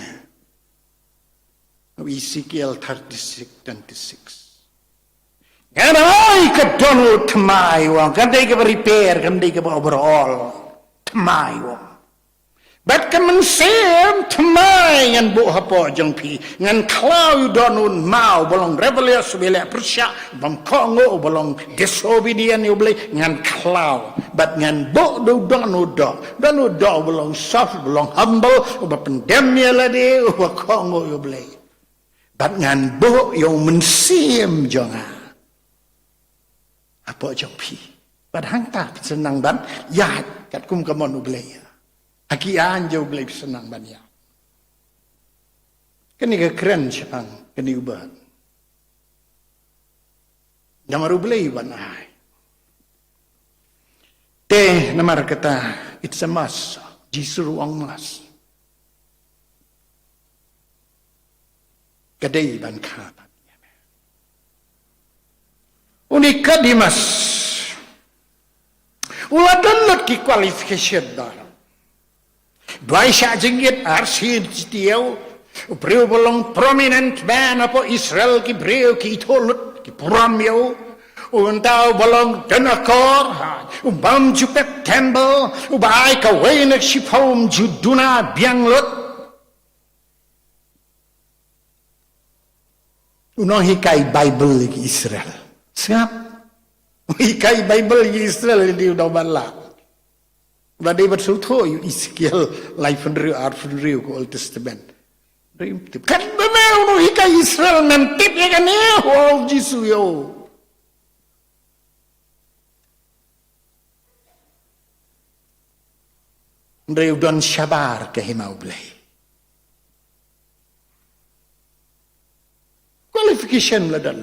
Ezekiel thirty-six, twenty-six. Ngan ai ka dohnud thymmai, u ong, kam dei kaba repair, kam dei kaba overhaul. Thymmai, u ong. Bad ka mynsiem thymmai ngan buh hapoh jong phi. Ngan khlaw ïa u dohnud maw uba long rebellious, uba leh pyrshah, bym kohnguh, uba long disobedient ïa U Blei, ngan khlaw. Bad ngan buh da u dohnud doh. Dohnud doh uba long soft, uba long humble, uba pyndem ïa lade, uba kohnguh ïa U Blei. Bad ngan buh ïa u mynsiem jong nga hapoh jong phi. Bad hangta phin sa nang ban ïaid katkum ka mon U Blei. Ha ki aiñ jong U Blei phin sa nang ban ïaid. Kane ka kren shaphang kane u bad. Namar U Blei u ban ai. Te namar kata, it's a must. Jisu ruh u ong must. Ka dei ban kha. U Nikodemus u la don lut ki qualification baroh. Duwai shah jingit, arsien ki tiaw. U briew ba long prominent man hapoh Israel, ki briew ki ithuh lut, ki burom ïa u. Uta uba long don akor, ha, u bym ju pep temple, uba ai kawei na shiphew, um ju duna biang lut. U nonghikai Baibl ïa ki Israel. Sngap. U hikai Baibl ïa ki Israel, ïa u dei u dang ban lah. Ba dei ban sngewthuh ïa u Ezekiel laiphew hynriew, arphew hynriew ka Old Testament. Dei tip. Katba me u nonghikai Israel mem tip ïa kane, u ong Jisu ïa u. Hynrei u don shabar ka hima U Blei. Qualification la don.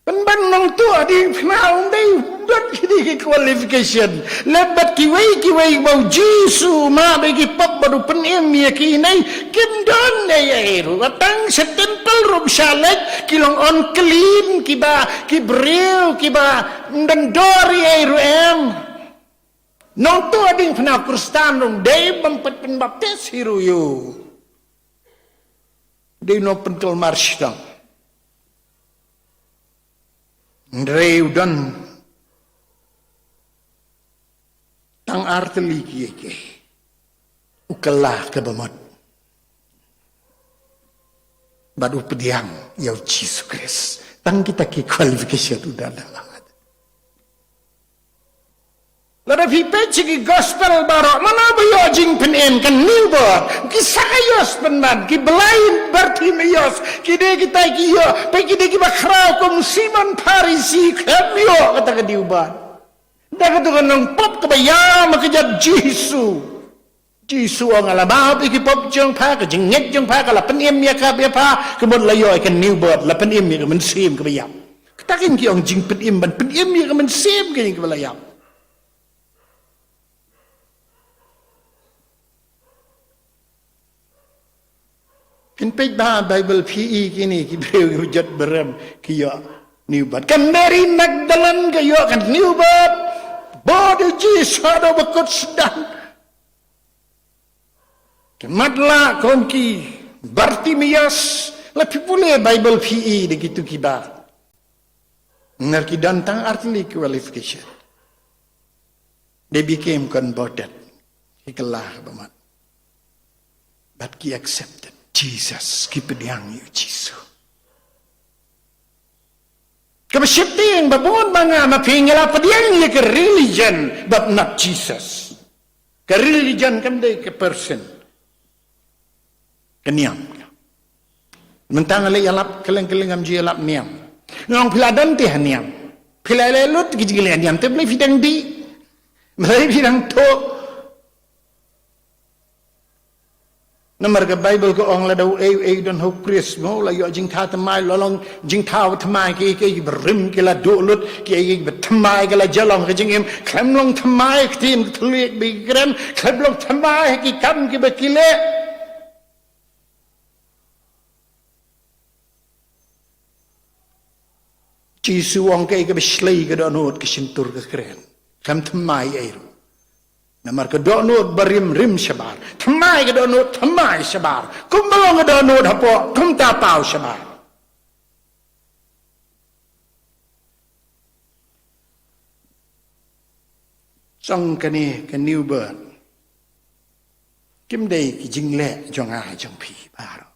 Pynban nongtuh diengphna um dei u don kine ki qualification. Lem bad kiwei kiwei ba u Jisu u map ïa ki pop bad u pynim ïa ki, ne kim don ei ei ruh. Tang sha temple ruh sha leit ki long unclean, kiba, ki briew kiba ym don dor ei ei ruh em. Nongtuh diengphna Khristan ruh dei bym pat pynbaptis hi ruh ïa u. Dei nongpynkulmar shitom. Hynrei u don tang ar tylli kiei kiei. U kylla kaba mut. Bad u pdiang ïa u Jisu Khrist. Tang kita ki qualification u don. Lada phi peit sha ki gospel baroh, mano ba ïoh jingpynim? Ka new birth. Ki Sakius pynban, ki blind Bartimaeus, ki dei kita ki ïoh, peit ki dei kiba khraw kum Simon Pharisi, khlem ïoh kata ka new birth. Da kata ka nongpop kaba ïam ha ka kjat Jisu. Jisu ong, nga la map ïa ki pop jong pha, ka jingngeit jong pha ka la pynim ïa ka, ïa pha, ka mut la ïoh ïa ka new birth, la pynim ïa ka mynsiem kaba ïap. Kata kein ki ong jingpynim, ban pynim ïa ka mynsiem kein kaba la ïap. Phin peit bha Baibl phi i kine ki briew ki jot byrem ki ïoh new birth. Ka Mary Magdalene ka ïoh ka new birth. Bad u Jisu haduh ba kut sdang. Ki matlah kum ki Bartimaeus, la phi pule Bible phi i da kitu kiba. Ngar ki don tang artylli qualification. They became converted. Ki kylla ba mat. But ki accepted Jesus, ki pdiang ïa u Jisu. Kaba sheptieng ba bun ba nga ma phi ngi la pdiang ïa ka religion, but not Jesus. Ka religion kam dei ka person. Ka niam. Mynta nga leh ïalap kylleng kylleng, ngam ju ïalap niam. Nga ong phi la don te ha niam. Phi la leh lut ki jingleh niam te balei phi dang dih. Balei phi dang thoh. Namar ka Bible ka ong lada uei uei u don ha u Khrist mo, u la ïoh jingthaw thymmai, u la long jingthaw thymmai, kiei kiei kiba rim ki la duh lut, kiei kiei kiba thymmai ki la jah long ha ka jingim. Khlem long thymmai ha ka ktien ka thylliej ba ki kren, khlem long thymmai ha ki kam kiba ki leh. Jisu u ong kaei kaba shlei ka dohnud, ka shyntur ka kren. Khlem thymmai ei ruh. Namar ka dohnud barim rim shabar. Thymmai ka dohnud, thymmai shabar. Kumba long ka dohnud hapoh, kumta paw shabar. Jong kane ka new birth. Kim dei ki jingleh jong nga jong phi baroh.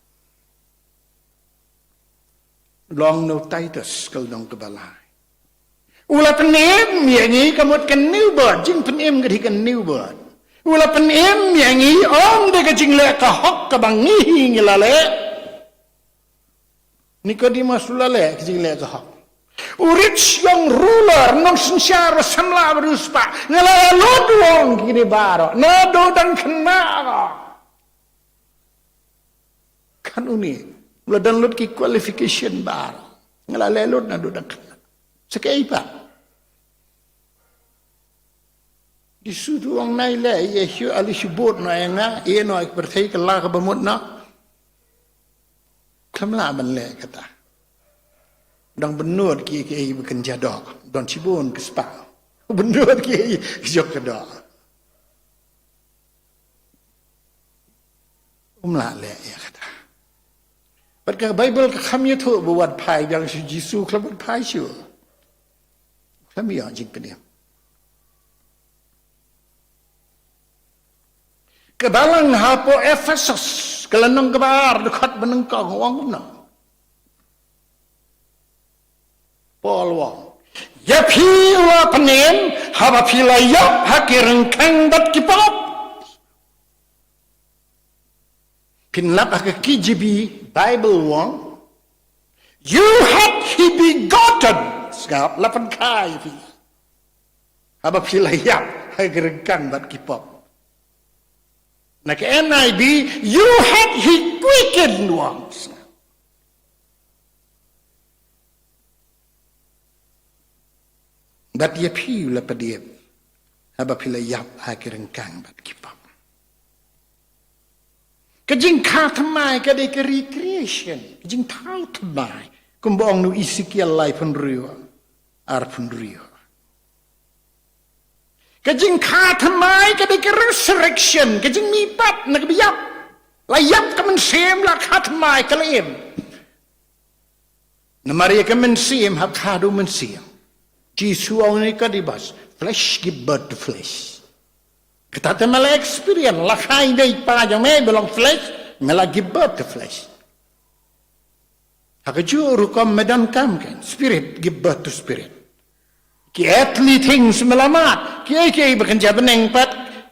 Long na u Titus ka lynnong kaba lai. U la pynim ïa ngi ka mut ka new birth, jingpynim ka dei ka new birth. U la pynim ïa ngi ong da ka jingleh ka hok kaba ngi hi ngi la leh. Nicodemus u la leh ka jingleh ka hok. U rich young ruler, nongsynshar ba samla ba riewspah, nga la leh lut, u ong, kine baroh naduh dang khynnah. Kan une u la don lut ki qualification baroh. Nga la leh lut naduh dang khynnah. Sa kaei pat? Jisu u ong, nai leh ïa shu, ale shu bud noh ïa nga, ïeh noh ïa ka pyrthei, kylla kaba mut noh. Khlem lah ban leh kata. Dang bynnud kiei kiei ba kynja doh, don shibun ki spah. Bynnud kiei ki jong ka doh. Um lah leh ïa kata. Bad ka Bible ka kham ïathuh ba wat phai biang sha u Jisu, khlem wat phai shuh. Khlem ïoh jingpynim. Ka balang hapoh Ephesus, ka lynnong kaba ar, dkhot ba nyngkong, u ong kumno? Paul u ong, ïa phi u la pynim haba phi la ïap ha ki ryngkang bad ki pop. Phin lap ha ka K J V Bible u ong, you had he begotten. Sngap, la pynkha ïa phi haba phi la ïap ha ki ryngkang bad ki pop. Na ka N I V, you had he quickened u ong. Bad ïa phi u la pyndep haba phi la ïap ha ki ryngkang bad ki pop. Ka jingkha thymmai ka dei ka recreation, ka jingthaw thymmai. Kumba ong na u Ezekiel laiphew hynriew, arphew hynriew. Ka jingkha thymmai ka dei ka resurrection, ka jingmihpat na kaba ïap. La ïap ka mynsiem, la kha thymmai, ka la im. Namar ïa ka mynsiem hap kha da u mynsiem. Jisu u ong ha Nicodemus, flesh give birth to flesh. Kata te me la experience, la kha ïa i pa jong me ba long flesh, me la give birth to flesh. Ha kajuh rukom me donkam kan, spirit give birth to spirit. Ki earthly things me la mad, kiei kiei ba kynja bneng pat,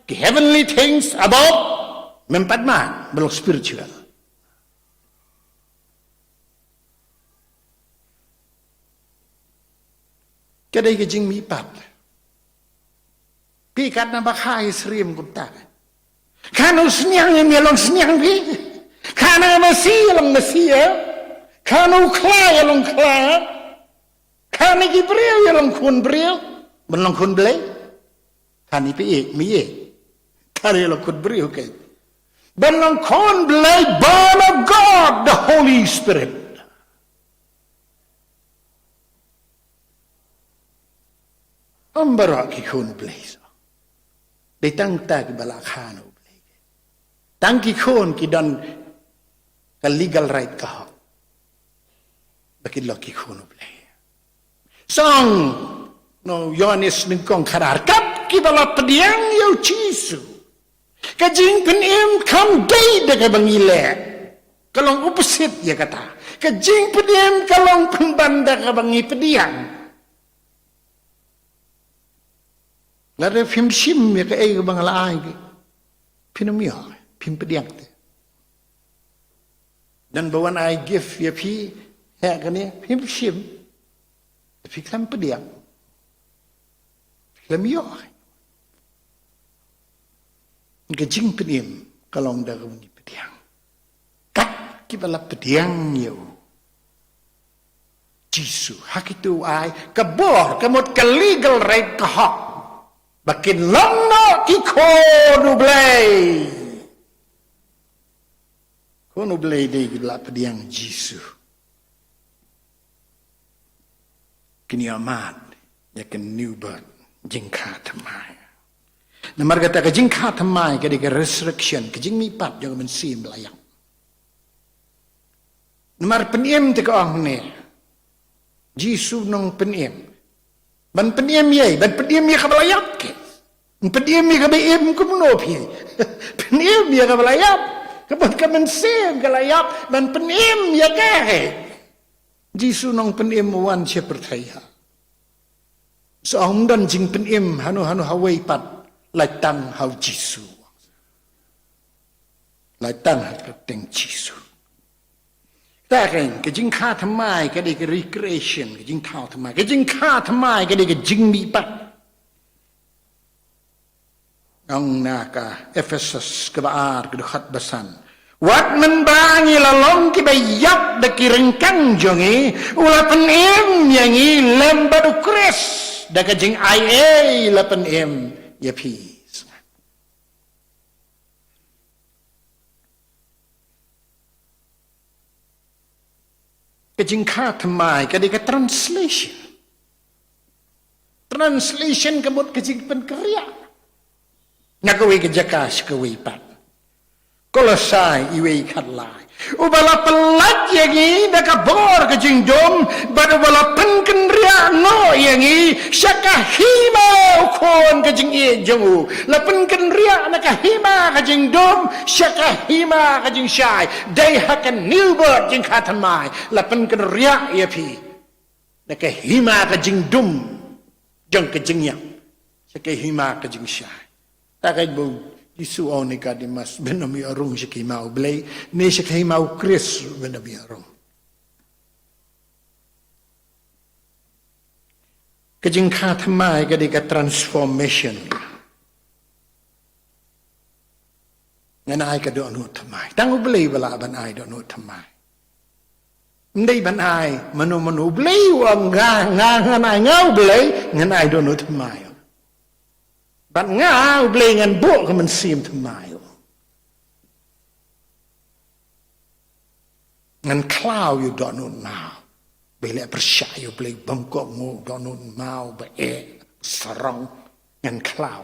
ki heavenly things above, mem pat mad, ba long spiritual. Ka dei ka jingmihpat. Phi katno ba kha ïa syriem kumta. Kano sniang ïa me long sniang phi. Kano masi ïa long masi ïa. Kano khla ïa long khla. Kano ki briew ïa long khun briew. Ban long khun Blei. Kano phi ïa me ïa. Kano ïa long khun briew ke. Ban long khun Blei, born of God, the Holy Spirit. Ym baroh ki khun u Blei. Dei tang kita kiba la kha na u Blei. Tang ki khun ki don ka legal right ka hok ba kin long ki khun U Blei. Song, no, Ïoannis nyngkong khadar, kat kiba la pdiang ïa U Jisu. Ka jingpynim kam dei da kaba ngi leh. Ka long opposite ïa kata. Ka jingpynim ka long pynban da kaba ngi pdiang. Lada phim shim ïa kaei kaba nga la ai, phin ym ïoh, phim pdiang te. Don ba wan ai gift ïa phi, heh kane, phim shim. Phi khlem pdiang, phi khlem ïoh. Ka jingpynim ka long da kaba ngi pdiang. Kat kiba la pdiang ïa U Jisu, ha kito u ai ka bor, ka mut ka legal right, ka hok ba kin long noh ki khun U Blei. Khun U Blei dei kiba la pdiang Jisu. Kin ïoh mad ïa ka new birth, jingkha thymmai. Namar kata ka jingkha thymmai ka dei ka resurrection, ka jingmihpat jong ka mynsiem ba la ïap. Namar pynim te ka ong ne, Jisu nongpynim. Ban pynim ïa i, ban pynim ïa kaba la ïap ke. Pynim ïa kaba im kumno phi? Pynim ïa kaba la ïap. Kaba ka mynsiem ka la ïap, ban pynim ïa ka. Jisu nongpynim u wan sha pyrthei ha. Sa ym don jingpynim hano hano hawei pat, lait tang ha U Jisu. Lait tang ha ka kyrteng Jisu. Ta ka, ka jingkha thymmai ka dei ka recreation, ka jingthaw thymmai, ka jingkha thymmai ka dei ka jingmihpat. Ong na ka Ephesus kaba ar, ka dkhot ba san. Wat mynba ngi la long kiba ïap da ki ryngkang jong ngi, u la pynim ïa ngi lem bad U Khrist da ka jingaiei la pynim ïa phi. Ka jingkha thymmai ka dei ka translation. Translation ka mut ka jingpynkynriah na kawei ka jaka sha kawei pat. Kolosai wei khatlai. Uba la pyllait ïa ngi da ka bor ka jingdum, bad uba la pynkynriah noh ïa ngi sha ka hima U Khun ka jingïeit jong u. La pynkynriah na ka hima ka jingdum sha ka hima ka jingshai. Dei ha ka new birth, jingkha thymmai, la pynkynriah ïa phi na ka hima ka jingdum jong ka jingïap sha ka hima ka jingshai. Ta ka ba u Jisu u ong Nikodemus, phin ym ïoh rung sha ka hima U Blei, ne sha ka hima U Khrist phin ym ïoh rung. Ka jingkha thymmai ka dei ka transformation. Ngan ai ka dohnud thymmai. Tang U Blei ba lah ban ai dohnud thymmai. Ym dei ban ai mano mano. U Blei u ong nga, nga ngan ai, nga U Blei ngan ai dohnud thymmai. Bad nga U Blei ngan buh ka mynsiem thymmai. Ngan khlaw ïa u dohnud maw. Ba leh pyrshah ïa U Blei, bym kohnguh, dohnud maw ba eh, sarong, ngan khlaw.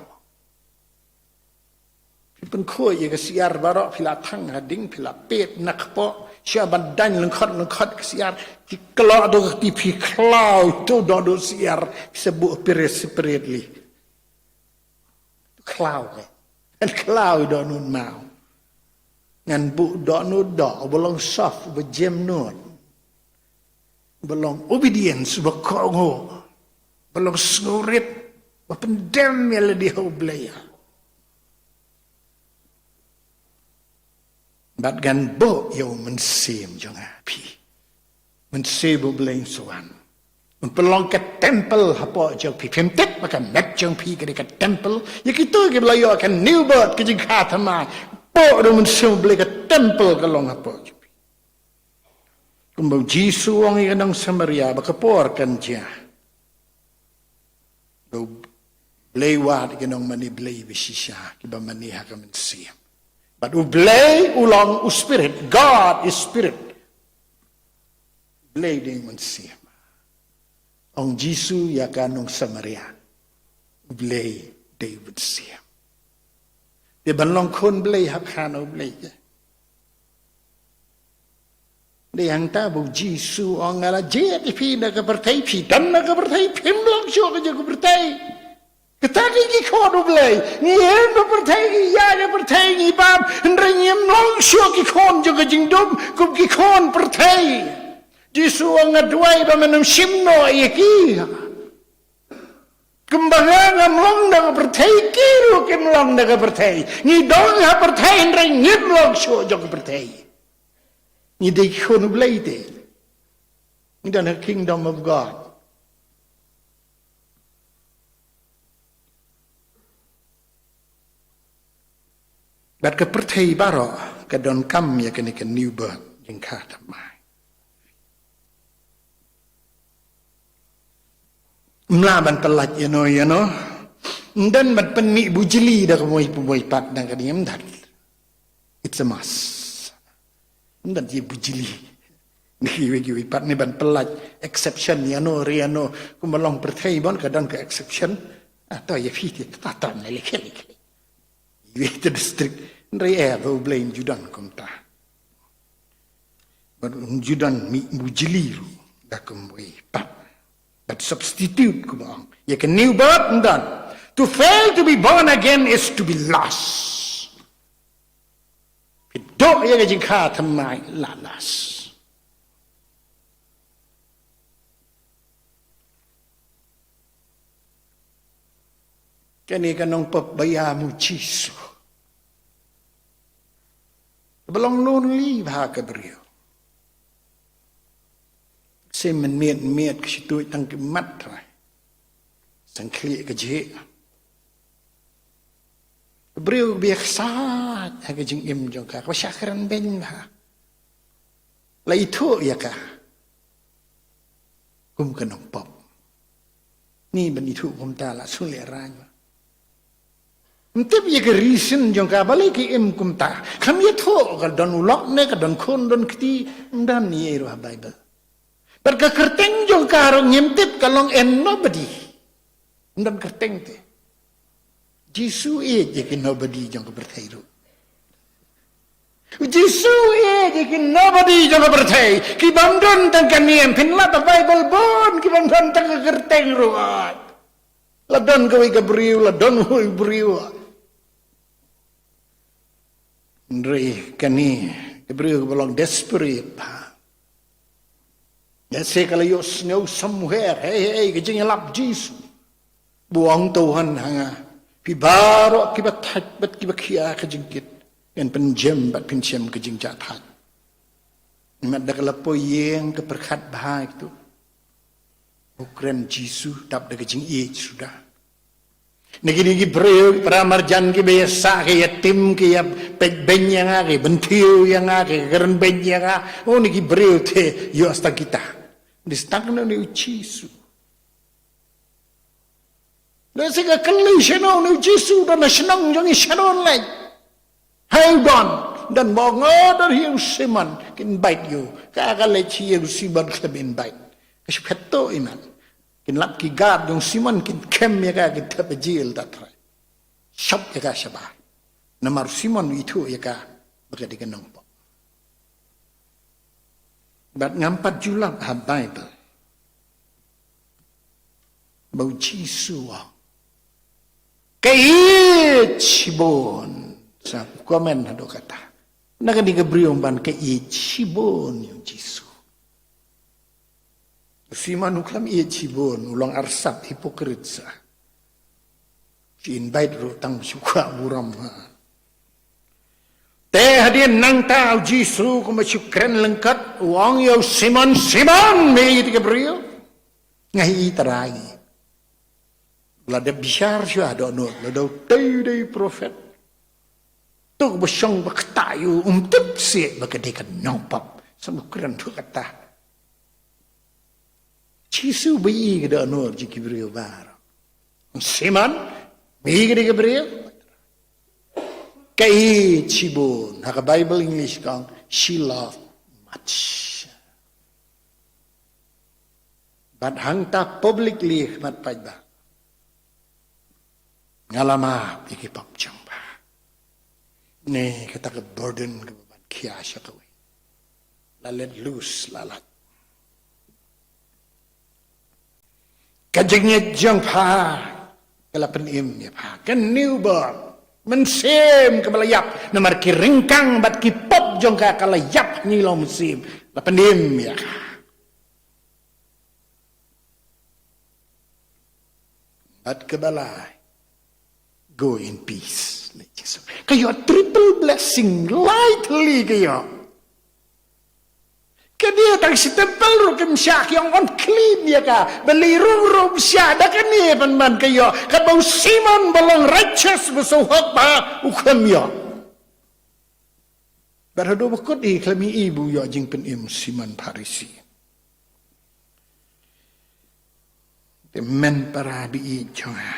Phi pynkhuid ïa ka syiar baroh, phi la thang ha ding, phi la peit na kpoh, sha ban daiñ lyngkhot lyngkhot ka syiar, ki klok da ka kti, phi khlaw ïa u dohnud syiar, phi sa buh pyrshah separately. Khlaw ka. Ngan khlaw ïa u dohnud maw. Ngan buh dohnud doh, uba long soft, uba jem nud. Uba long obedience, uba kohnguh. Uba long sngewrit, uba pyndem ïa lade ha U Blei. Bad ngan buh ïa u mynsiem jong nga ha phi. Mynsiem U Blei un sa wan. Un pynlong ka temple hapoh jong phi. Phim tip ba ka met jong phi ka dei ka temple? Ïa kito kiba la ïoh ka new birth, ka jingkha thymmai, buh da u Mynsiem U Blei, ka temple ka long hapoh jong phi. Kumba u Jisu u ong ïa ka nong Samaria ba ka por kan jia ba U Blei u wad ïa ki nongmane Blei ba shisha, kiba mane ha ka mynsiem. Bad U Blei u long u Spirit, God is Spirit. U Blei dei u Mynsiem. Ong Jisu ïa ka nong Samaria, U Blei dei u Mynsiem. Te ban long khun Blei hap khana U Blei ke. Dei hangta ba U Jisu u ong, nga la jied ïa phi na ka pyrthei, phi don na ka pyrthei, phim long shuh ka jong ka pyrthei. Kata ka dei ki khun U Blei. Ngi im ha pyrthei, ngi ïaid ha pyrthei, ngi bam, hynrei ngim long shuh ki khun jong ka jingdum, kum ki khun pyrthei. Jisu u ong, nga duwai ba men ym shim noh ïa ki. Kumba nga ngam long na ka pyrthei, ki ruh kim long na ka pyrthei. Ngi don ha pyrthei hynrei ngim long shuh jong ka pyrthei. Ngi dei ki khun U Blei te. Ngi don ha Kingdom of God. Bad ka pyrthei baroh ka donkam ïa kane ka new birth, jingkha thymmai. Ym lah ban pyllait ïano ïano. Ym don ban pynmih bujli da kumwei kumwei pat, dang ka dei ym don. It's a must. Ym don ïa bujli. Ni kiwei kiwei pat ne ban pyllait exception ïano re ïano. Kumba long pyrthei bun ka don ka exception. Ah, to ïa phi te, ta tam ne lek lek. Iwei te district. Hynrei eh, ba U Blei un ju don kumta. Bad un ju don mih bujli ruh da kumwei pat. Bad substitute, kumba ong, ïa ka new birth ym don. To fail to be born again is to be lost. Phi duh ïa ka jingkha thymmai la lost. Kane ka nongpop ba ïam U Jisu. Ba long lonely bha ka briew. Shem mynmiet mynmiet ka shi tuid tang ki mat trai. Sngewkhlieh ka jhieh. Ka briew ba ïa ksaid ha ka jingim jong ka, kaba shah kren beiñ bha. La ithuh ïa ka kum ka nongpop. Ni ban ithuh kumta la shu lehraiñ. Ym tip ïa ka reason jong ka balei ka im kumta. Kam ïathuh ka don u lok ne ka don khun don kti, ym don ei ruh ha Bible. Bad ka kyrteng jong ka ruh ngim tip, ka long a nobody. Ym don kyrteng te. Jisu ïeit ïa ki nobody jong ka pyrthei ruh. Jisu ïeit ïa ki nobody jong ka pyrthei. Ki bym don tang ka niam, phin lap ha Bible bun, ki bym don tang ka kyrteng ruh. La don kawei ka briew, la don kawei ka briew. Hynrei kane ka briew kaba long desperate bha. Ïa se ka la ïohsngew somewhere, hei hei, ka jingïalap Jisu. Ba u ong, to wan ha nga, phi baroh kiba thait bad kiba khia ka jingkit, ngan pynjem bad phin shem ka jingjahthait. Mat da ka la poi ïeng ka pyrkhat bha ïa kito. U kren Jisu dap da ka jingïeit suda. Na kine ki briew para marjan kiba ïa sah, ki ïa tim, ki ïa peit beiñ ïa nga, ki bynthiew ïa nga, ki kren beiñ ïa nga. Oh, na ki briew te ïoh sdang kita. Dei sdang na une u Jisu. Lehse ka kylli shano une u Jisu, don ha shnong jong ngi shano leit. Hei u don, don mo nga don hi u Simon, kin bait ïa u. Ka ka leit hi u Simon khlem invite. Ka shu phet to iman. Kin lap ki guard jong Simon kin kem ïa ka, kin thep ha jil da trai. Shop ïa ka shabar. Namar u Simon u ithuh ïa ka ba ka dei ka nongpop. Bad ngam pat ju lap ha Bible ba u Jisu u ong, ka ïeit shibun. Sa comment haduh kata. Na kane ka briew ban ka ïeit shibun ïa u Jisu. U Simon u khlem ïeit shibun, u long arsap, hypocrite sa. Shu invite ruh tang shu kwah burom ha. Te hadien nangta u Jisu kumba shu kren lyngkot, u ong ïa u Simon, Simon, me ïeit ïa ka briew? Nga hi i trai. La dep bishar shuwa dohnud, la dei u tei u dei u prophet. To ba shong ba ktah ïa u, um tip seh ba ka dei ka nongpop. Sa ba kren ruh kata. Jisu ba ïohi ka dohnud jong ki briew baroh. Simon, me ïohi ka dei ka briew? Ka ïeit shibun. Ha ka Bible English ka ong, she loved much. Bad hangta publicly ha khmat paidbah, nga la map ïa ki pop jong pha. Ne kata ka burden kaba ban khia sha kawei. La let loose, la lait. Ka jingngeit jong pha ka la pynim ïa pha. Ka newborn, mynsiem kaba la ïap, namar ki ryngkang bad ki pop jong ka ka la ïap ha ngi long mynsiem. La pynim ïa ka. Bad kaba lai, go in peace, leh Jisu. Ka ïoh triple blessing, lai tylli ka ïoh. Ka dei tang shi temple ruh kim shah, ki ong unclean ïa ka. Balei ruh ruh shah da kane ban man ka ïoh. Katba u Simon ba long righteous, ba sngewhok bha, u khlem ïoh. Bad haduh ba kut hi khlem i ba u ïoh jingpynim u Simon Pharisi. Te men para baieit jong nga,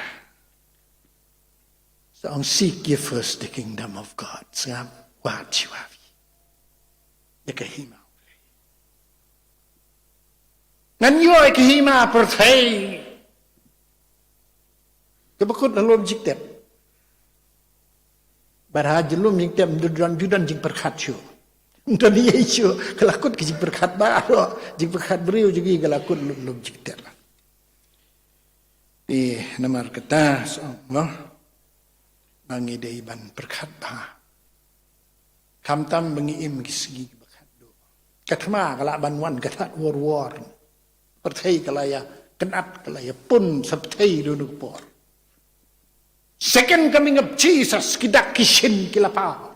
sa ong seek ye first the kingdom of God. Sngap, wat shuwa phi ïa ka hima. Ngan ïoh ïa ka hima pyrthei. Kaba kut la lum jingtep. Bad ha jingïalum jingtep, ym don, ym don jingpyrkhat shuh. Ym don ei ei shuh, ka la kut ka jingpyrkhat baroh, jingpyrkhat briew jong ngi ka la kut lum, lum jingtep. Te namar kata, sa ong mo, ba ngi dei ban pyrkhat bha. Khamtam ba ngi im ki sngi kiba khatduh. Ka thma ka lah ban wan ka third world war. Pyrthei ka la ïa kynat, ka la ïa pun sa pyrthei duh na ka por. Second coming of Jesus, ki dak ki shin ki la paw.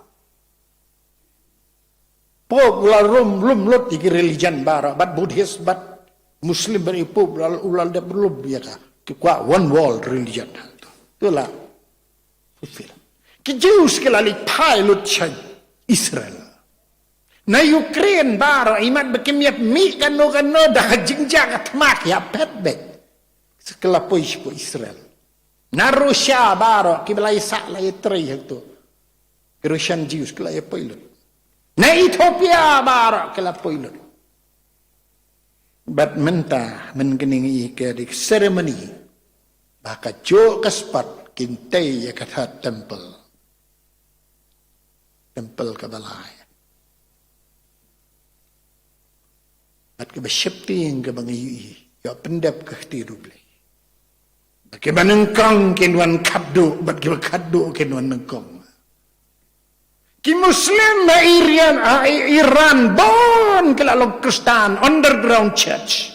Pope u la lum, lum lut ïa ki religion baroh, bad Buddhist, bad Muslim, bad i Pope u la, u la dep lum ïa ka. Ki kwah one world religion. Tu la fulfill. Ki Jews ki la leit phai lut sha Israel. Na Ukraine baroh, imat ba kim ïa mih kano kano da ka jingjia ka thma ki ïa phet beit. Sa ki la poi sha Israel. Na Russia baroh, kiba la ïa sah la ïa trei hangto. Ki Russian Jews ki la ïa poi lut. Na Ethiopia baroh ki la poi lut. Bad mynta, mynta kane ngi ïohi ka dei ka ceremony ba ka juh ka spot kin tei ïa ka third temple. Temple kaba lai. Bad kaba sheptieng kaba ngi ïohi, ïoh pyndep ka ktien U Blei. Bad kiba nyngkong kin wan khatduh, bad kiba khatduh kin wan nyngkong. Ki Muslim ha Iran, ha I-, Iran, bun ki la long Khristan, underground church.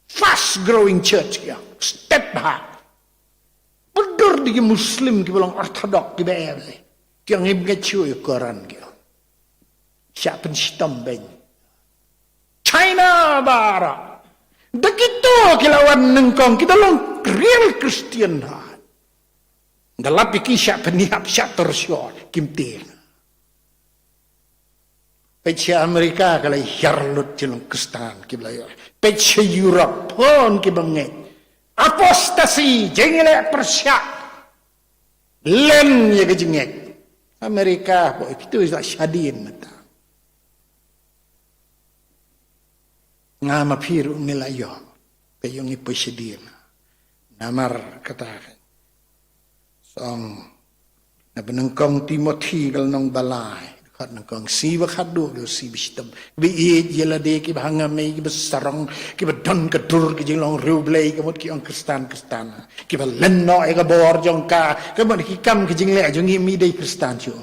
Fast growing church, ïa, step bha. Pyndur da ki Muslim kiba long Orthodox kiba em. Ki ong ngim ngeit shuh ïa u Koran ki ong. Shah pynshitom beiñ. China baroh. Da kito ki la wan nyngkong, ki da long real Christian ha. Da lap ïa ki shah pynïap, shah torture, kim tieng. Peit sha America ka la hiar lut ki long Khristan kiba la ïoh. Peit sha Europe, bun kiba ngeit. Apostasy, jingleh pyrshah. Len ïa ka jingngeit. America, poi, phi tu ïa shadien mynta. Nga ma phi ruh ngi la ïoh. Ka ïoh ngi poi shadien. Namar kata ka song. Na ba nyngkong Timothy ka lynnong ba lai. Dkhot nyngkong, sngi ba khatduh, dkhot sngi ba shitom. Kiba ïeit ïa lade, kiba hangam ïa kiba sarong, kiba don ka dur ka jinglong riewblei, ka mut ki ong Khristan, Khristan. Kiba len noh ïa ka bor jong ka, ka mut ki kam ka jingleh jong ngi, ym dei Khristan shuh.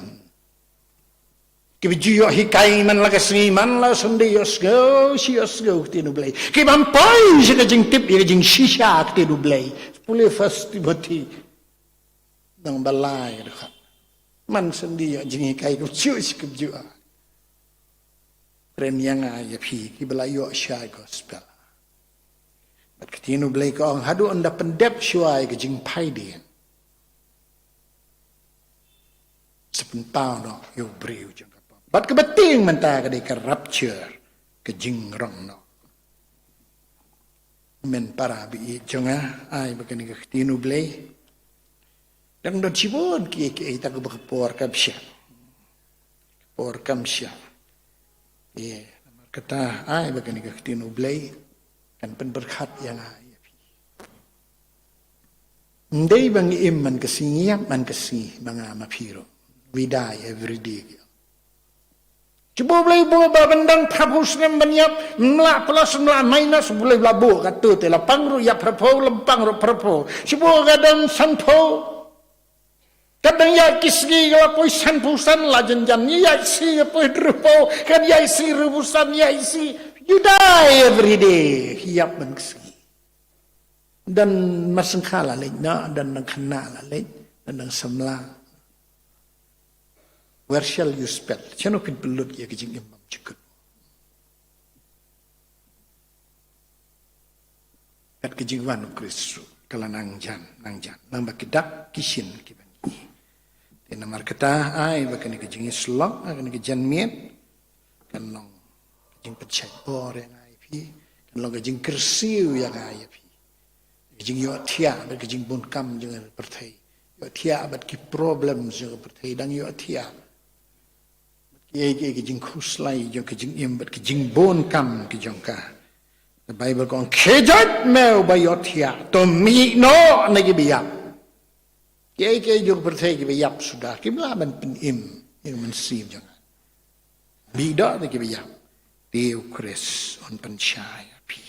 Kiba ju ïoh hikai man la ka sngi, man la Sunday ïohsngew, shi ïohsngew ktien U Blei. Kiba ym poi sha ka jingtip ïa ka jingshisha ktien U Blei. Pule First Timothy. Dang ba lai ka dkhot. Man Sunday ïoh jinghikai kumjuh shi kumjuh. Kren ïa nga ïa phi kiba la ïoh shai gospel. Bad ka ktien U Blei ka ong haduh ynda pyndep shuwa ïa ka jingphaidien, sa pynpaw noh ïa u briew jong ka pop. Bad kaba tieng mynta ka dei ka rapture, ka jingrong noh. Men para baieit jong nga, ai ba kane ka ktien U Blei. Dang don shibun kiei kiei, ta kaba ka por kam shah. Ka por kam shah. Ïa, namar kata, ai ba kane ka ktien U Blei kan pynpyrkhat ïa nga ïa phi. Ym dei ba ngi im man ka sngi, ngi ïap man ka sngi, ba nga ma phi ruh. We die every day. Shu buh Blei buh ba ban dang phraphew snem ban ïap, ym lah plus ym lah minus, Blei la buh katto te, la pang ruh ïap phraphew, la pang ruh phraphew. Shu buh ka dang sanphew. Ka dang ïaid ki sngi ka la poi sanphew san, la jan jan ïaid sngi ka poi hynriewphew, ka ïaid sngi hynriewphew san, ïaid sngi. You die every day. Ïap man ka sngi. Don mar sngewkha la leit noh, don dang khynnah la leit, don dang samla. Where shall you spend? Shano phin pynlut ïa ka jingim bymjukut? Kat ka jingwan u Khrist ruh ka la nang jan, nang jan. Nang ba ki dak ki shin ki ban ïohi. Te namar kata ai ba kane ka jingïasyllok, ai kane ka janmiet, kan long ka jingpynshait bor ïa nga ïa phi, kan long ka jingkyrsiew ïa nga ïa phi. Ka jingïohthiah bad ka jingbun kam jong ka pyrthei. Ïohthiah bad ki problem jong ka pyrthei, dang ïohthiah. Bad kiei kiei ki jingkhuslai jong ka jingim bad ki jingbun kam ki jong ka. The Bible ka ong, khie jait me uba ïohthiah, to mih noh na kiba ïap. Kiei kiei jong ka pyrthei kiba ïap suda, kim lah ban pynim ïa ka mynsiem jong nga. Mih noh na kiba ïap. Te u Khrist un pynshai ïa phi.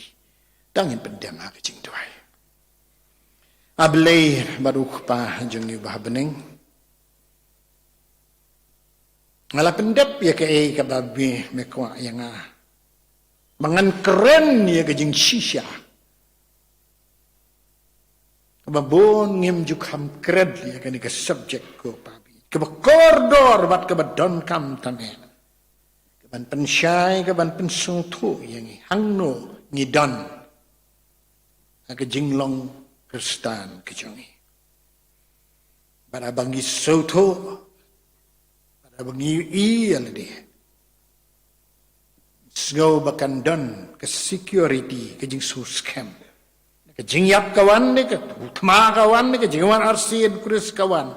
Tang ngin pyndem ha ka jingduwai. A Blei bad u Kpa jong ngi uba ha bneng, nga la pyndep ïa kaei kaba me, me kwah ïa nga ba ngan kren ïa ka jingshisha. Kaba bun ngim ju kham kren ïa kane ka subject ko Pa, kaba kordor bad kaba donkam tang eh, kaban pynshai, kaban pynsngewthuh ïa ngi hangno ngi don ha ka jinglong Khristan ka jong ngi. Bad haba ngi sngewthuh, bad haba ngi ïohi ïa lade, sngew ba kan don ka security, ka jingsngewskhem. Ka jingïap ka wan ne, ka thma ka wan ne, ka jingwan arsien Khrist ka wan,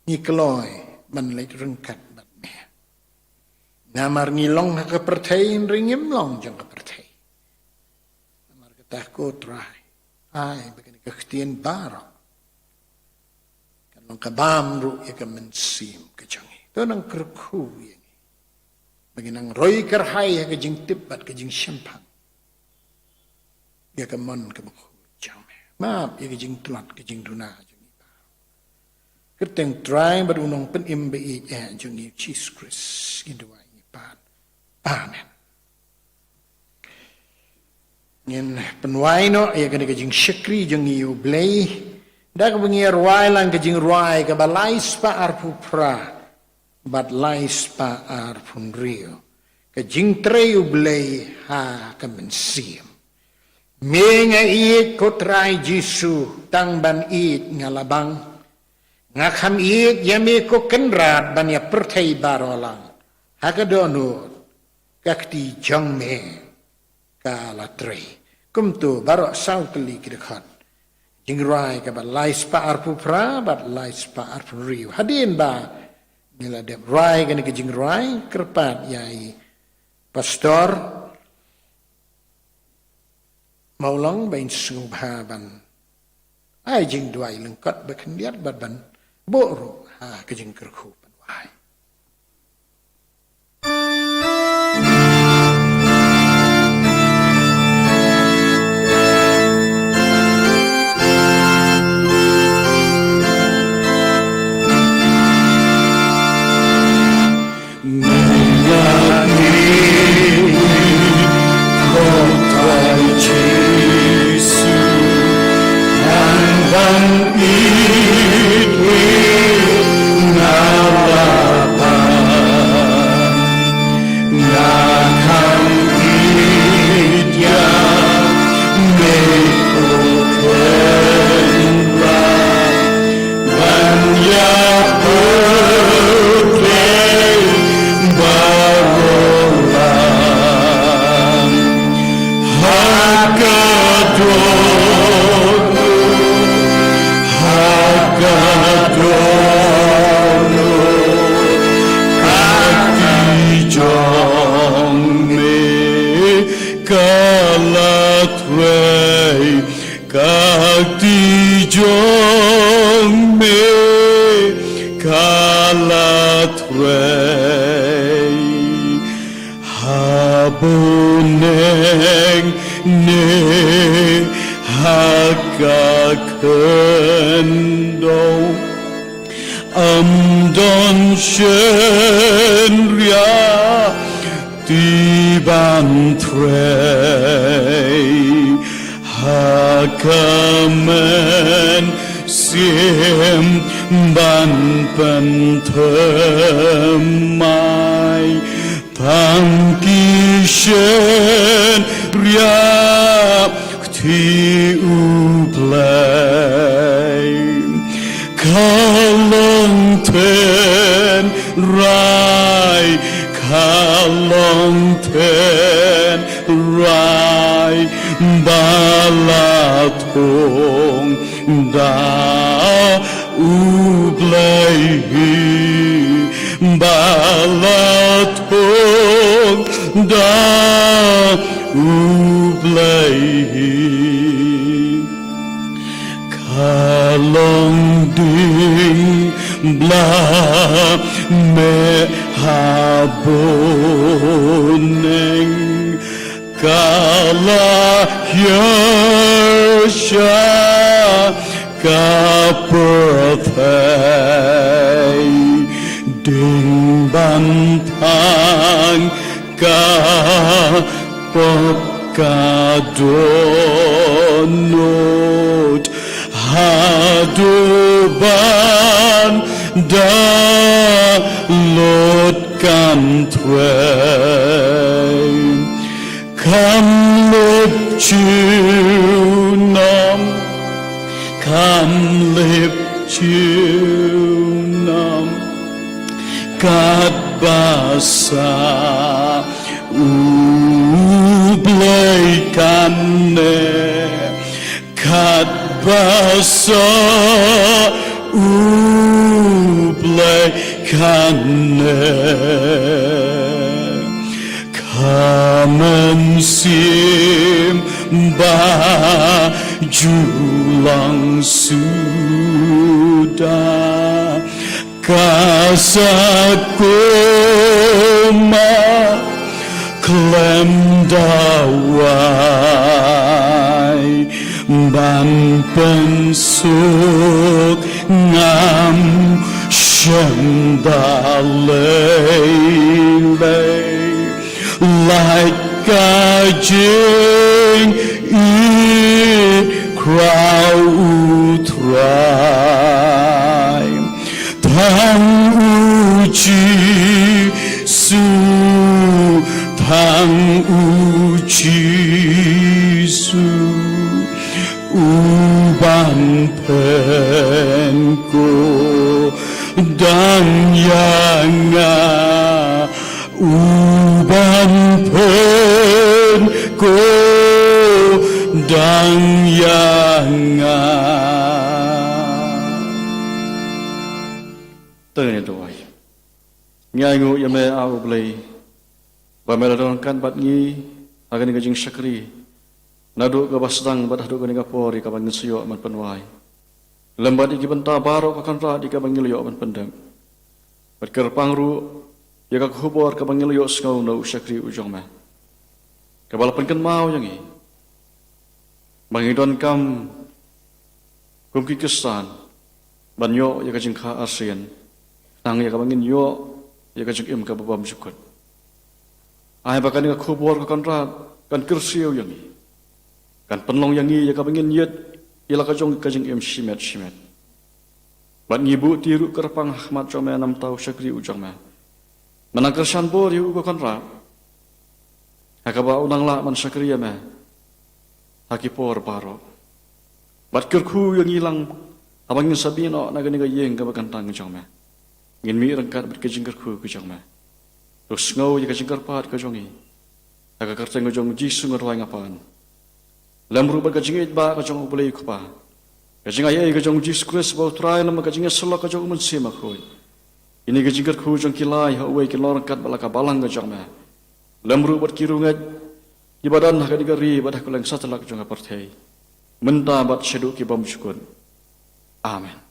ngi kloi ban leit ryngkat bad me. Namar ngi long ha ka pyrthei, hynrei ngim long jong ka pyrthei. Namar kata ko Trai, ai ba kane ka ktien baroh kan long ka bam ruh ïa ka mynsiem ka jong ngi. To nang kyrkhu ïa ngi ba ngin nang roi kyrhai ha ka jingtip bad ka jingshemphang ïa ka mon kaba khuid jong me. Map ïa ka jingtlot ka jingduna jong ngi baroh. Kyrteng Trai bad u Nongpynim ba ïeit eh jong ngi Jisu Khrist ngi duwai ngi pan. Amen. Ngin pynwai noh ïa kane ka jingshakri jong ngi ïa u Blei da kaba ngi rwai lang ka jingrwai kaba lai spah arphew phra bad lai spah arphew hynriew. Ka jingtrei u Blei ha ka mynsiem. Me nga ïeit ko Trai Jisu, tang ban ïeit nga la bang. Nga kham ïeit ïa me ko Kynrad ban ïa pyrthei baroh lang. Ha ka dohnud ka kti jong me ka la trei. Kumto baroh saw tylli ki dkhot. Jingrwai kaba lai spah arphew phra bad lai spah arphew hynriew. Hadien ba ngi la dep rwai kane ka jingrwai, kyrpad ïa i Pastor Mawlong ba in sngewbha ban ai jingduwai lyngkot ba khyndiat bad ban buh ruh ha ka jingkyrkhu pynwai. jong me ka la trei ha bneng ne ha ka khyndew. Ym don shynriah te ban trei ha ka mynsiem ban pynthymmai. Tang ki shynriah te U Blei ka long tynrai, ka long tynrai ba la thung da U Blei hi, ba la thung da U Blei hi. Ka long dieng bla meh ha bneng, ka la hiar sha ka pyrthei. Dieng ban thang ka pop ka dohnud haduh ban da lut kan trei. Kam lip junom, kam lip junom, katba sa U Blei kane, katba sa U Blei kane. Ka mynsiem ba ju long suda ka sa koma khlem da wai ban pynsuk ngam shym da lei lei. Lait ka jingïeit khraw U Trai. Tang U Jisu, tang U Jisu, uban pynkup dang ïa nga, uban pynkup dang ïa nga. To ngin duwai. Ngi ainguh ïa me, A U Blei, ba me la don ryngkat bad ngi ha kane ka jingshakri, naduh kaba sdang bad haduh kane ka por ïa kaba ngin sa ïoh ban pynwai. Lem bad ïa ki bynta baroh, ko Kynrad, ïa kaba ngi la ïoh ban pyndep. Bad kyrpang ruh ïa ka khubor kaba ngi la ïohsngew na u shakri u jong me, kaba la pynkynmaw ïa ngi ba ngi donkam kum ki Khristan ban ïoh ïa ka jingkha arsien, tang ïa kaba ngin ïoh ïa ka jingim kaba bymjukut. Ai ba kane ka khubor, ko Kynrad, kan kyrsiew ïa ngi, kan pynlong ïa ngi ïa kaba ngin ïit ïa la ka jong ka jingim shimet shimet. Bad ngi buh ti ruh kyrpang ha khmat jong me na ka bynta u shakri u jong me. Me nang kyrshan bor ïa u, ko Kynrad, ha kaba u nang lah ban shakri ïa me ha ki por baroh. Bad kyrkhu ïa ngi lang haba ngin sa mih noh na kane ka ïing kaba kyntang ka jong me. Ngin mih ryngkat bad ka jingkyrkhu ka jong me. To sngew ïa ka jingkyrpad ka jong ngi ha ka kyrteng ka jong U Jisu nga duwai, nga pan. Lem ruh bad ka jingïeit ba ka jong U Blei U Kpa, ka jingaiei ka jong U Jisu Khrist uba U Trai, lem bad ka jingïasyllok ka jong U Mynsiem Bakhuid, ïa kane ka jingkyrkhu jong ki lai ha uwei kin long ryngkat bad la ka balang ka jong me. Lem ruh bad ki riewngeit kiba don ha kane ka ri bad ha kylleng satlak jong ka pyrthei, mynta bad shaduh ki bymjukut. Amen.